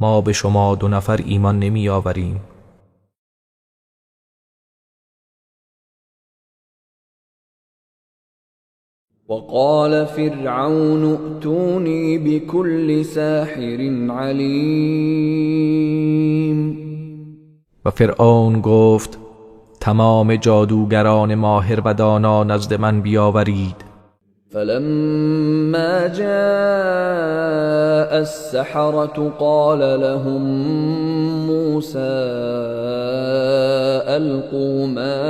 Speaker 2: ما به شما دو نفر ایمان نمی آوریم.
Speaker 1: وقال فرعون ائتوني بكل ساحر علیم.
Speaker 2: و فرعون گفت تمام جادوگران ماهر و دانا نزد من بیاورید.
Speaker 1: فلما جاء السحرة قال لهم موسى ألقوا ما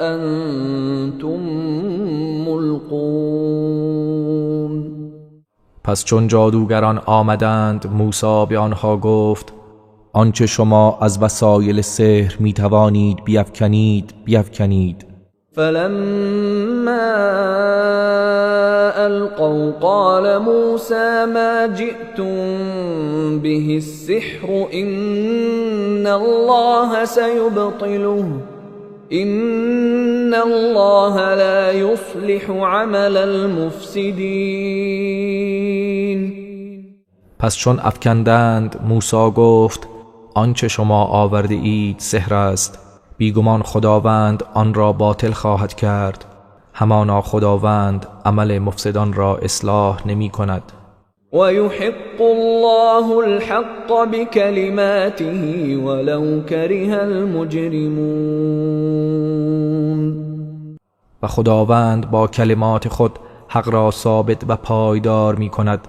Speaker 1: أنتم ملقون.
Speaker 2: پس چون جادوگران آمدند موسی به آنها گفت آنچه شما از وسایل سحر می توانید بیفکنید بیفکنید.
Speaker 1: فلما ألقوا قال موسى ما جئتم به السحر إن الله سيبطله إن الله لا يصلح عمل المفسدين.
Speaker 2: پس چون افکندند موسی گفت آنچه شما آورده اید سحر است، بیگمان خداوند آن را باطل خواهد کرد، همانا خداوند عمل مفسدان را اصلاح نمی کند.
Speaker 1: و یحق الله الحق بکلماته ولو کره المجرمون.
Speaker 2: و خداوند با کلمات خود حق را ثابت و پایدار می کند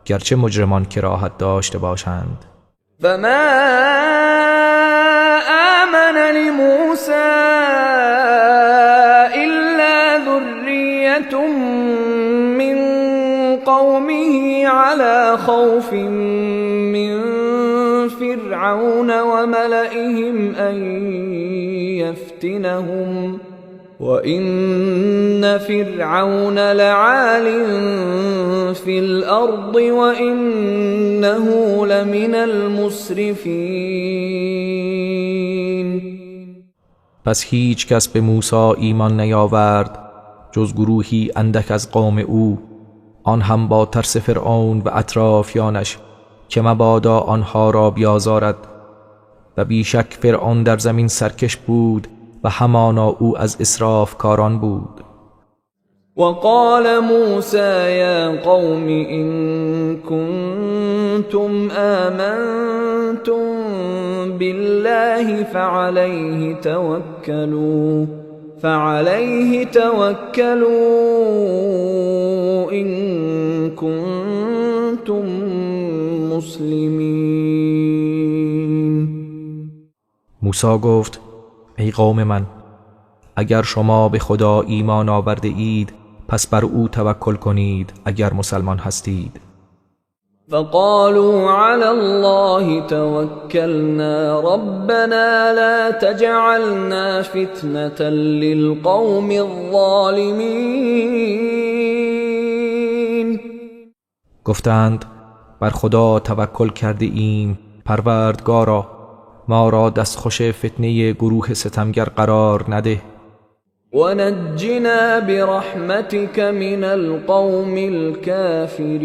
Speaker 2: گرچه مجرمان کراهت داشته باشند.
Speaker 1: فما آمن لموسى إلا ذرية من قومه على خوف من فرعون وملئهم أن يفتنهم وإن فرعون لعال في الأرض وإنه لمن المسرفين.
Speaker 2: پس هیچ کس به موسی ایمان نیاورد جز گروهی اندک از قوم او، آن هم با ترس فرعون و اطرافیانش که مبادا آنها را بیازارد. و بیشک فرعون در زمین سرکش بود و همانا او از اسرافکاران بود.
Speaker 1: وقال موسى يا قوم إن كنتم آمنتم بالله فعليه توكلوا إن كنتم مسلمين.
Speaker 2: موسی گفت ای قوم من، اگر شما به خدا ایمان آورده اید پس بر او توکل کنید اگر مسلمان هستید.
Speaker 1: فقالوا على الله توكلنا ربنا لا تجعلنا فتنة للقوم الظالمين.
Speaker 2: گفتند بر خدا توکل کرده ایم، پروردگارا ما را دستخوش فتنه گروه ستمگر قرار نده.
Speaker 1: ونجنا برحمتك من القوم الكافرين.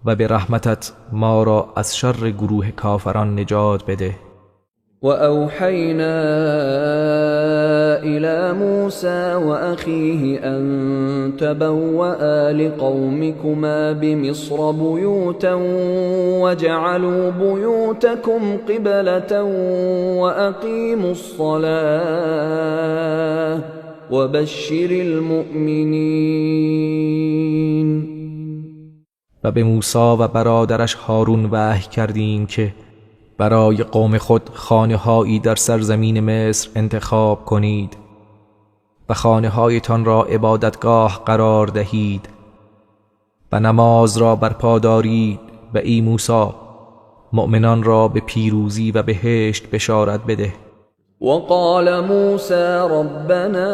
Speaker 2: و به رحمتت ما را از شر گروه کافران نجات بده.
Speaker 1: وأوحينا إلى موسى وأخيه أن تبوأ لقومكما بمصر بيوتا وجعلوا بيوتكم قبلة وأقيموا الصلاة وبشر المؤمنين.
Speaker 2: و به موسی و برادرش هارون وحی کردیم که برای قوم خود خانه‌هایی در سرزمین مصر انتخاب کنید و خانه‌هایتان را عبادتگاه قرار دهید و نماز را برپا دارید. و ای موسی مؤمنان را به پیروزی و بهشت بشارت بده.
Speaker 1: وقال موسى ربنا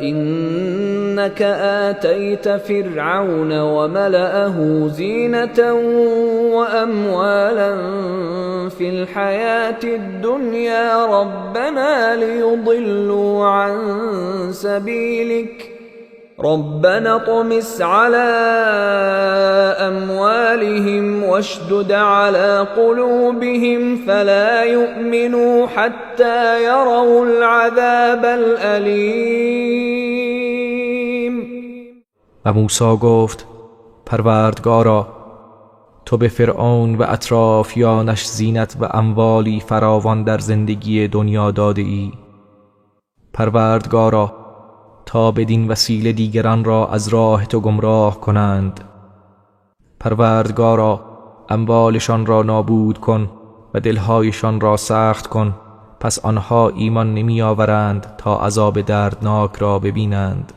Speaker 1: إنك آتيت فرعون وملأه زينة وأموالا في الحياة الدنيا ربنا ليضلوا عن سبيلك ربنا اطمس على أموالهم واشدد على قلوبهم فلا يؤمنوا حتى يروا العذاب الأليم.
Speaker 2: و موسی گفت پروردگارا، تو به فرعون و اطرافیانش زینت و اموالی فراوان در زندگی دنیا داده ای. پروردگارا، تا بدین وسیله دیگران را از راه تو گمراه کنند. پروردگارا، اموالشان را نابود کن و دلهایشان را سخت کن، پس آنها ایمان نمی آورند تا عذاب دردناک را ببینند.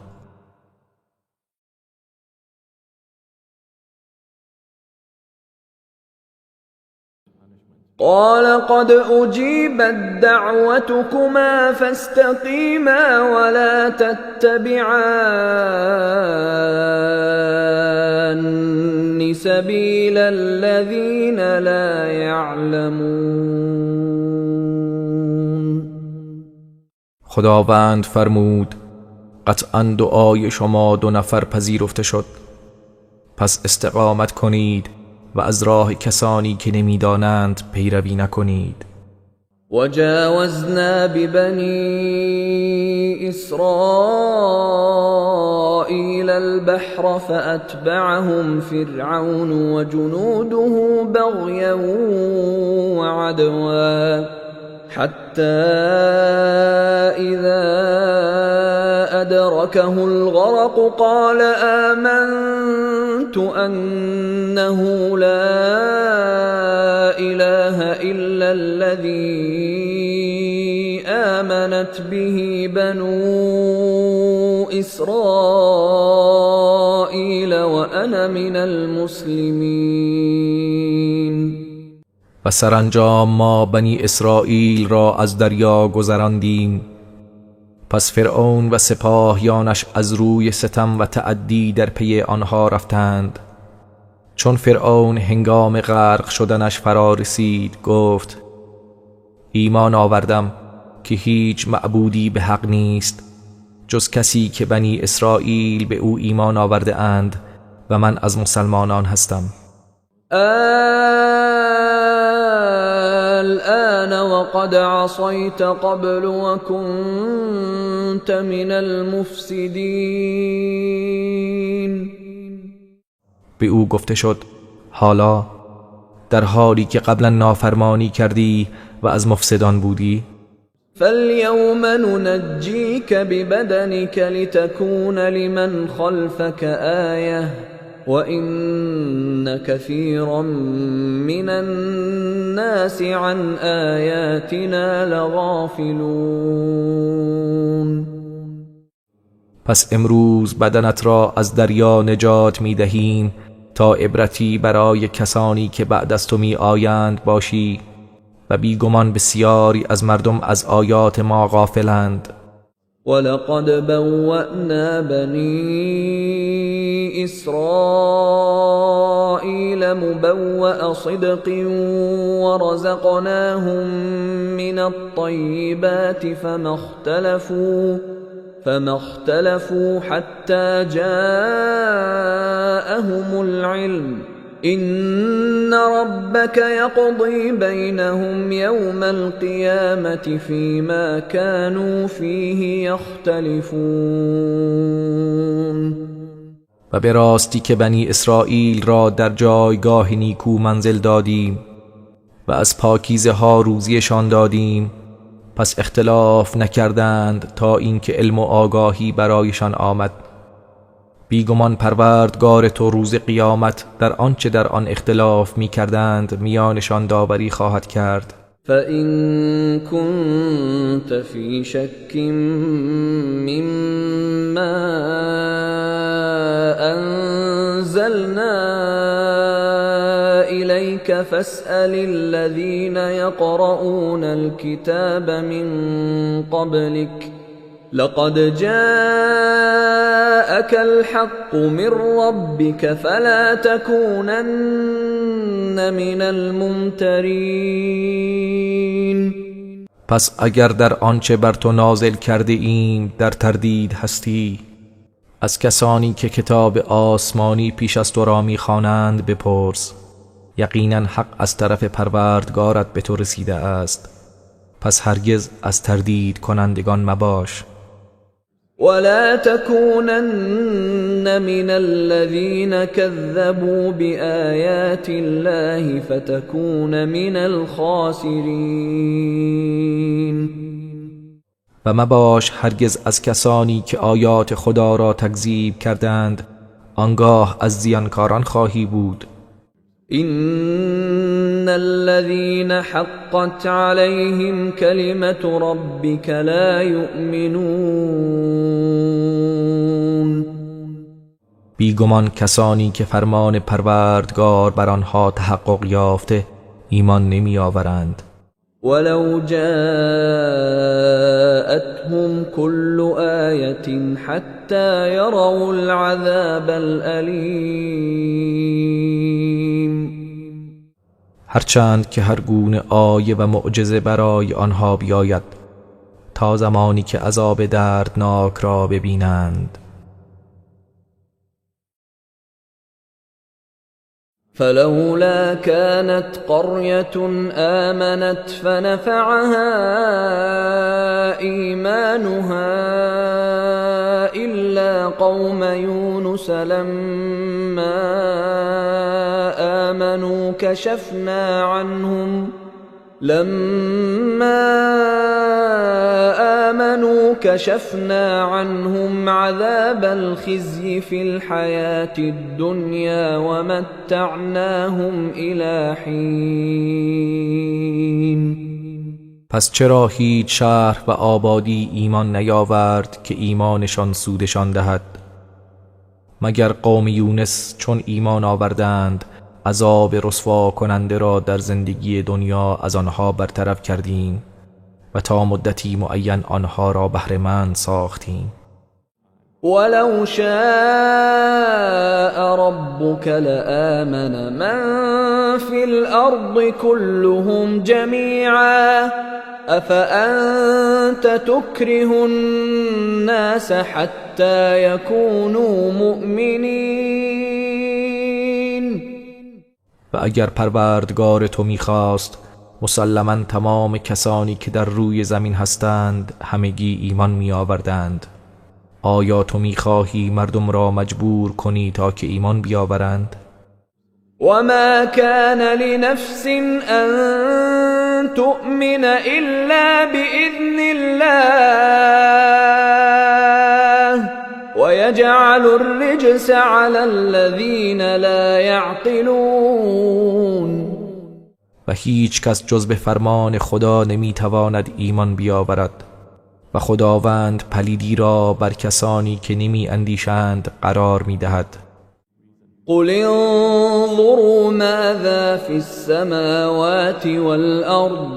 Speaker 1: قال قد أجيبت دعوتكما فاستقيما ولا تتبعان سبيل الذين لا يعلمون.
Speaker 2: خداوند فرمود قطعا دعای شما دو نفر پذیرفته شد، پس استقامت کنید و از راه کسانی که نمیدانند پیروی نکنید.
Speaker 1: وجاوزنا ببني إسرائيل البحر فأتبعهم فرعون وجنوده بغيا وعدوا حتى إذا أدركه الغرق قال آمنت أنه لا إله إلا الذي آمنت به بنو إسرائيل وأنا من المسلمين.
Speaker 2: و سرانجام ما بنی اسرائیل را از دریا گذراندیم، پس فرعون و سپاهیانش از روی ستم و تعدی در پی آنها رفتند. چون فرعون هنگام غرق شدنش فرا رسید گفت ایمان آوردم که هیچ معبودی به حق نیست جز کسی که بنی اسرائیل به او ایمان آورده اند و من از مسلمانان هستم.
Speaker 1: الآن وقد عصيت قبل وكنت من المفسدين.
Speaker 2: به او گفته شد حالا در حالی که قبلا نافرمانی کردی و از مفسدان بودی.
Speaker 1: فاليوم ننجيك ببدنك لتكون لمن خلفك آية وَإِنَّ كَثِيرًا مِنَ النَّاسِ عَنْ آيَاتِنَا لَغَافِلُونَ.
Speaker 2: پس امروز بدنت را از دریا نجات می دهیم تا عبرتی برای کسانی که بعد از تو می آیند باشی و بیگمان بسیاری از مردم از آیات ما غافلند.
Speaker 1: وَلَقَدْ بَوَّأْنَا بَنِي إِسْرَائِيلَ مُبَوَّأَ صِدْقٍ وَرَزَقْنَاهُمْ مِنَ الطَّيِّبَاتِ فَمَا اخْتَلَفُوا حَتَّى جَاءَهُمُ الْعِلْمُ إِنَّ رَبَّكَ يَقْضِي بَيْنَهُمْ يَوْمَ الْقِيَامَةِ فِيمَا كَانُوا فِيهِ يَخْتَلِفُونَ.
Speaker 2: و به راستی که بنی اسرائیل را در جایگاه نیکو منزل دادیم و از پاکیزه ها روزیشان دادیم، پس اختلاف نکردند تا اینکه علم و آگاهی برایشان آمد. بیگمان پروردگار تو روز قیامت در آنچه در آن اختلاف می کردند میانشان داوری خواهد کرد.
Speaker 1: فَإِن كُنتَ فِي شَكٍّ مِّمَّا أَنزَلْنَا إِلَيْكَ عليك فاسأل الذين يقرؤون الكتاب من قبلك لقد جاءك الحق من ربك فلا تكونن من الممترين.
Speaker 2: پس اگر در آنچه بر تو نازل کرده ایم در تردید هستی، از کسانی که کتاب آسمانی پیش از تو را می‌خوانند بپرس. یقینا حق از طرف پروردگارت به تو رسیده است، پس هرگز از تردید کنندگان مباش.
Speaker 1: ولا تكونن من الذين كذبوا بآيات الله فتكون من الخاسرين.
Speaker 2: و مباش هرگز از کسانی که آیات خدا را تکذیب کردند، آنگاه از زیانکاران خواهی بود.
Speaker 1: إن الذين حقت عليهم كلمة ربك لا يؤمنون.
Speaker 2: بیگمان کسانی که فرمان پروردگار بر آنها تحقق یافته ایمان نمی آورند.
Speaker 1: ولو جاءتهم كل آية حتى يروا العذاب الأليم.
Speaker 2: هرچند که هر گونه آیه و معجزه برای آنها بیاید، تا زمانی که عذاب دردناک را ببینند.
Speaker 1: فلولا كانت قرية آمنت فنفعها إيمانها إلا قوم يونس لما آمنوا كشفنا عنهم عذاب الخزي في الحياة الدنيا ومتعناهم إلى حين.
Speaker 2: پس چرا هیچ شهر و آبادی ایمان نیاورد که ایمانشان سودشان دهد؟ مگر قوم یونس چون ایمان آوردند عذاب رسوا کننده را در زندگی دنیا از آنها برطرف کردیم و تا مدتی معین آنها را بهره‌مند ساختیم.
Speaker 1: ولو شاء ربك لآمن من في الأرض كلهم جميعا أفأنت تكره الناس حتى يكونوا مؤمنين.
Speaker 2: و اگر پروردگار تو میخواست مسلما تمام کسانی که در روی زمین هستند همگی ایمان می آوردند. آیا تو میخواهی مردم را مجبور کنی تا که ایمان بیاورند؟
Speaker 1: وما كان لنفس أن تؤمن إلا بإذن الله ويجعل الرجس على الذين لا يعقلون.
Speaker 2: و هیچ کس جز به فرمان خدا نمیتواند ایمان بیاورد و خداوند پلیدی را بر کسانی که نمی اندیشند قرار میدهد.
Speaker 1: قل انظروا ماذا في السماوات والأرض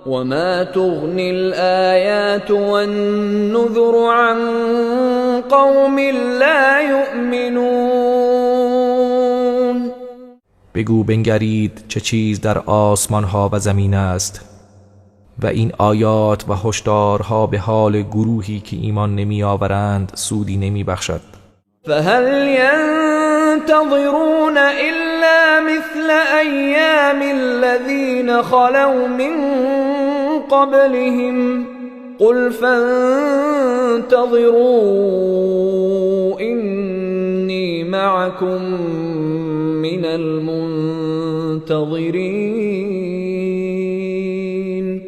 Speaker 1: وما تغني الآيات والنذر عن قوم لا يؤمنون.
Speaker 2: بگو بنگرید چه چیز در آسمان ها و زمین است و این آیات و هشدارها به حال گروهی که ایمان نمی آورند سودی نمی بخشد.
Speaker 1: فهل ينتظرون إلا مثل أيام الذين خلوا من قبلهم قل فانتظروا إني معكم من المنتظرين.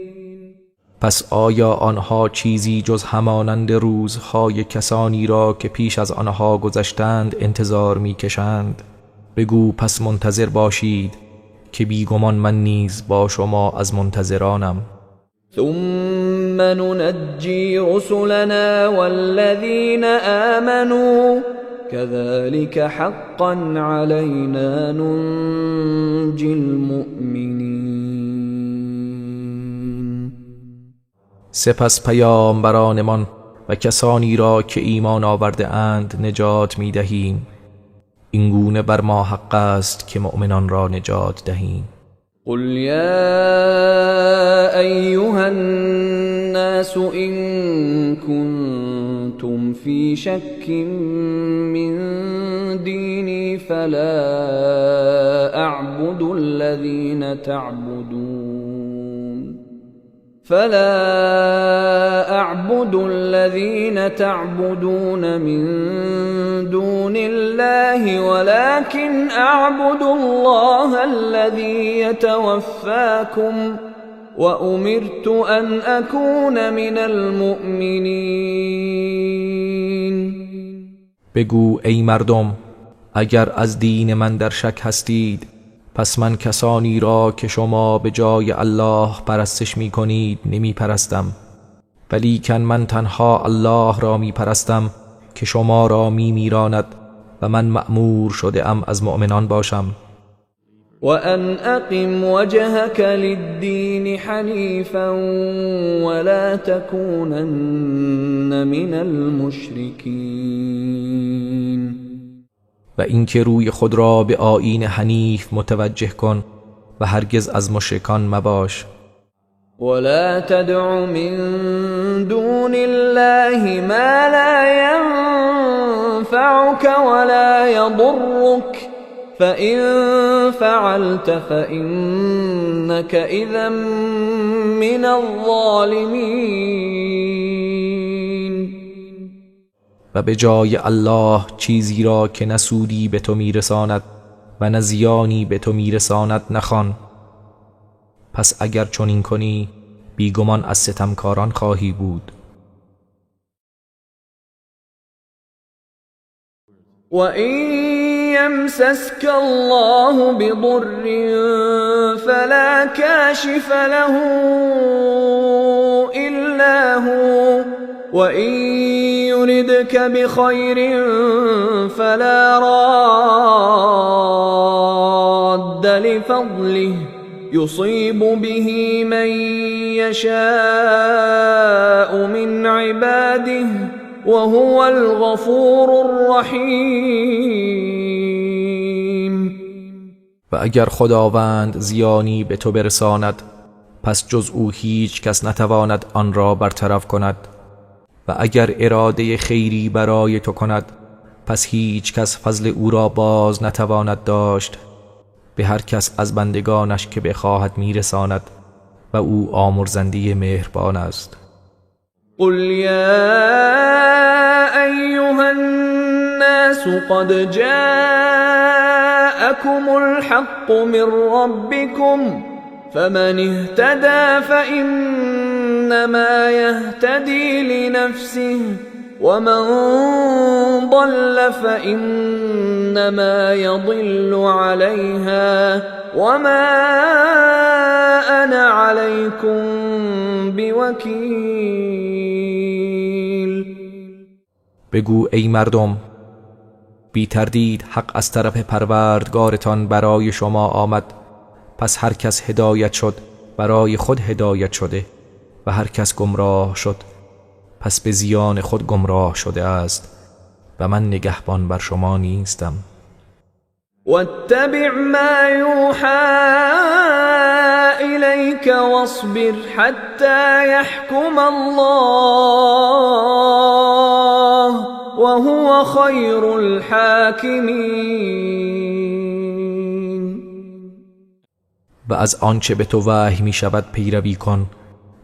Speaker 2: پس آیا آنها چیزی جز همانند روزهای کسانی را که پیش از آنها گذشتند انتظار میکشند؟ بگو پس منتظر باشید که بیگمان من نیز با شما از منتظرانم.
Speaker 1: ثم ننجی رسلنا والذین آمنوا كذلك حقا علينا ننجي المؤمنين.
Speaker 2: سپس پیامبرانمان و کسانی را که ایمان آورده اند نجات می دهیم. این گونه بر ما حق است که مؤمنان را نجات دهیم.
Speaker 1: قل یا ایها الناس إن كنتم في شك من ديني فلا أعبد الذين تعبدون من دون الله ولكن أعبد الله الذي يتوفاكم وأمرت أن أكون من المؤمنين.
Speaker 2: بگو ای مردم، اگر از دین من در شک هستید پس من کسانی را که شما به جای الله پرستش می کنید نمی پرستم، ولیکن من تنها الله را می پرستم که شما را می میراند و من مأمور شده ام از مؤمنان باشم.
Speaker 1: وأن أقم وجهك للدين حنيفا ولا تكونن من المشركين.
Speaker 2: و اینکه روی خود را به آیین حنیف متوجه کن و هرگز از مشرکان مباش.
Speaker 1: ولا تدع من دون الله ما لا ينفعك ولا يضرك فإن فعلت فإنك إذا من الظالمين.
Speaker 2: و به جای الله چیزی را که نه سودی به تو میرساند و نه زیانی به تو میرساند نخوان، پس اگر چنین کنی بیگمان از ستمکاران خواهی بود.
Speaker 1: وَإِن يَمْسَسْكَ اللَّهُ بِضُرٍّ فَلَا كَاشِفَ لَهُ إِلَّا هُوَ وَإِن يُرِدْكَ بِخَيْرٍ فَلَا رَادَّ لِفَضْلِهِ يُصِيبُ بِهِ مَن يَشَاءُ مِنْ عِبَادِهِ وهو الغفور الرحیم.
Speaker 2: و اگر خداوند زیانی به تو برساند پس جز او هیچ کس نتواند آن را برطرف کند، و اگر اراده خیری برای تو کند پس هیچ کس فضل او را باز نتواند داشت. به هر کس از بندگانش که بخواهد میرساند و او آمرزنده مهربان است.
Speaker 1: قل یا ایها الناس قد جاءكم الحق من ربكم فمن اهتدى فإنما يهتدي لنفسه ومن ضل فإنما يضل عليها وما أنا عليكم بوكيل.
Speaker 2: بگو ای مردم، بی تردید حق از طرف پروردگارتان برای شما آمد، پس هر کس هدایت شد برای خود هدایت شده و هر کس گمراه شد پس به زیان خود گمراه شده است و من نگهبان بر شما نیستم.
Speaker 1: واتبع ما یوحى الیک واصبر حتی یحکم الله وهو خیر الحاکمین.
Speaker 2: و از آنچه به تو وحی می شود پیروی کن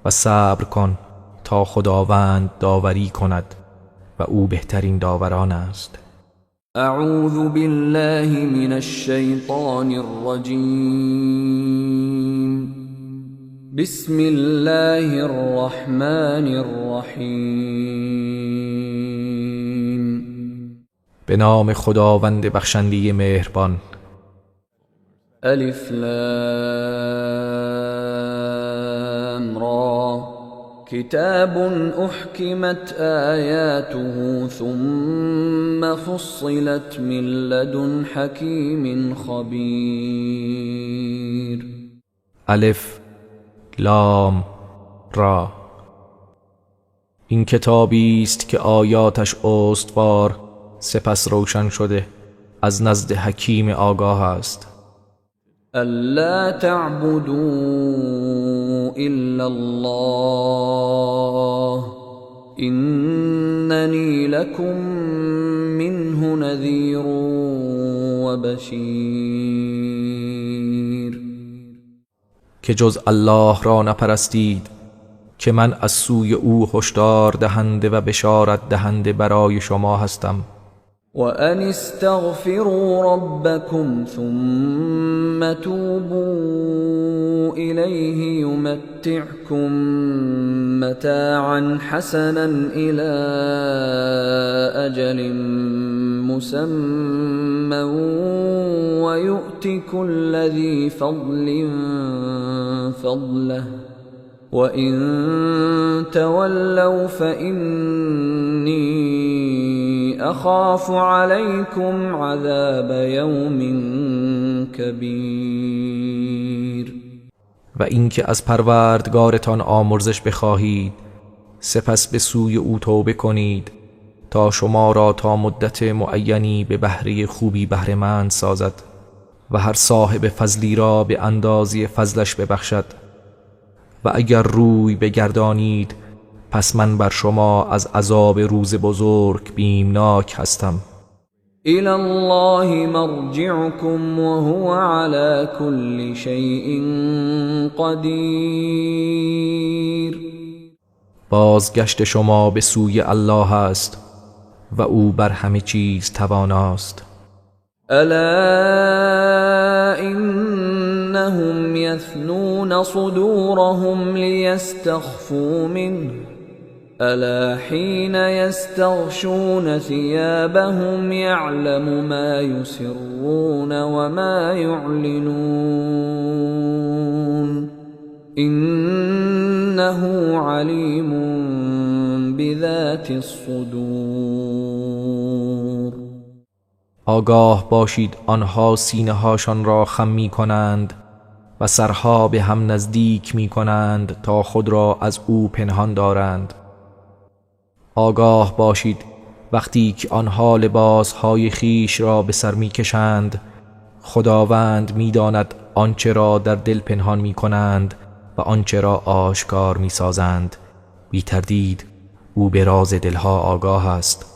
Speaker 2: و صبر کن تا خداوند داوری کند و او بهترین داوران است.
Speaker 1: اعوذ بالله من الشیطان الرجیم. بسم الله الرحمن الرحیم.
Speaker 2: به نام خداوند بخشنده مهربان.
Speaker 1: الف لام را. كتاب أحكمت آياته ثم فصلت من لدن حكيم خبير.
Speaker 2: الف لام را. این کتابی است که آیاتش استوار سپس روشن شده از نزد حکیم آگاه است.
Speaker 1: ألا تعبدوا إلا الله إنني لكم منه نذير وبشير.
Speaker 2: که جز الله را نپرستید که من از سوی او هشدار دهنده و بشارت دهنده برای شما هستم.
Speaker 1: وأن استغفروا ربكم ثم توبوا إليه يمتعكم متاعا حسنا إلى أجل مسمى ويؤت كل ذي فضل فضله وإن تولوا فإني أخاف عليكم عذاب يوم كبير.
Speaker 2: و اینکه از پروردگارتان آمرزش بخواهید سپس به سوی او توبه کنید تا شما را تا مدت معینی به بهره خوبی بهره‌مند سازد و هر صاحب فضلی را به اندازه فضلش ببخشد. و اگر روی بگردانید پس من بر شما از عذاب روز بزرگ بیمناک هستم.
Speaker 1: الی الله مرجعکم وهو علی كل شیء قدیر.
Speaker 2: بازگشت شما به سوی الله است و او بر همه چیز تواناست.
Speaker 1: الا انهم یثنون صدورهم لیستخفوا منه الا حین یستغشون ثیابهم یعلم ما یسرون وما یعلنون انه علیم بذات الصدور.
Speaker 2: آگاه باشید آنها سینه هاشان را خم می کنند و سرها به هم نزدیک می کنند تا خود را از او پنهان دارند. آگاه باشید وقتی که آنها لباسهای خیش را به سر می کشند خداوند می داند آنچه را در دل پنهان می کنند و آنچه را آشکار می سازند. بی تردید او به راز دلها آگاه است.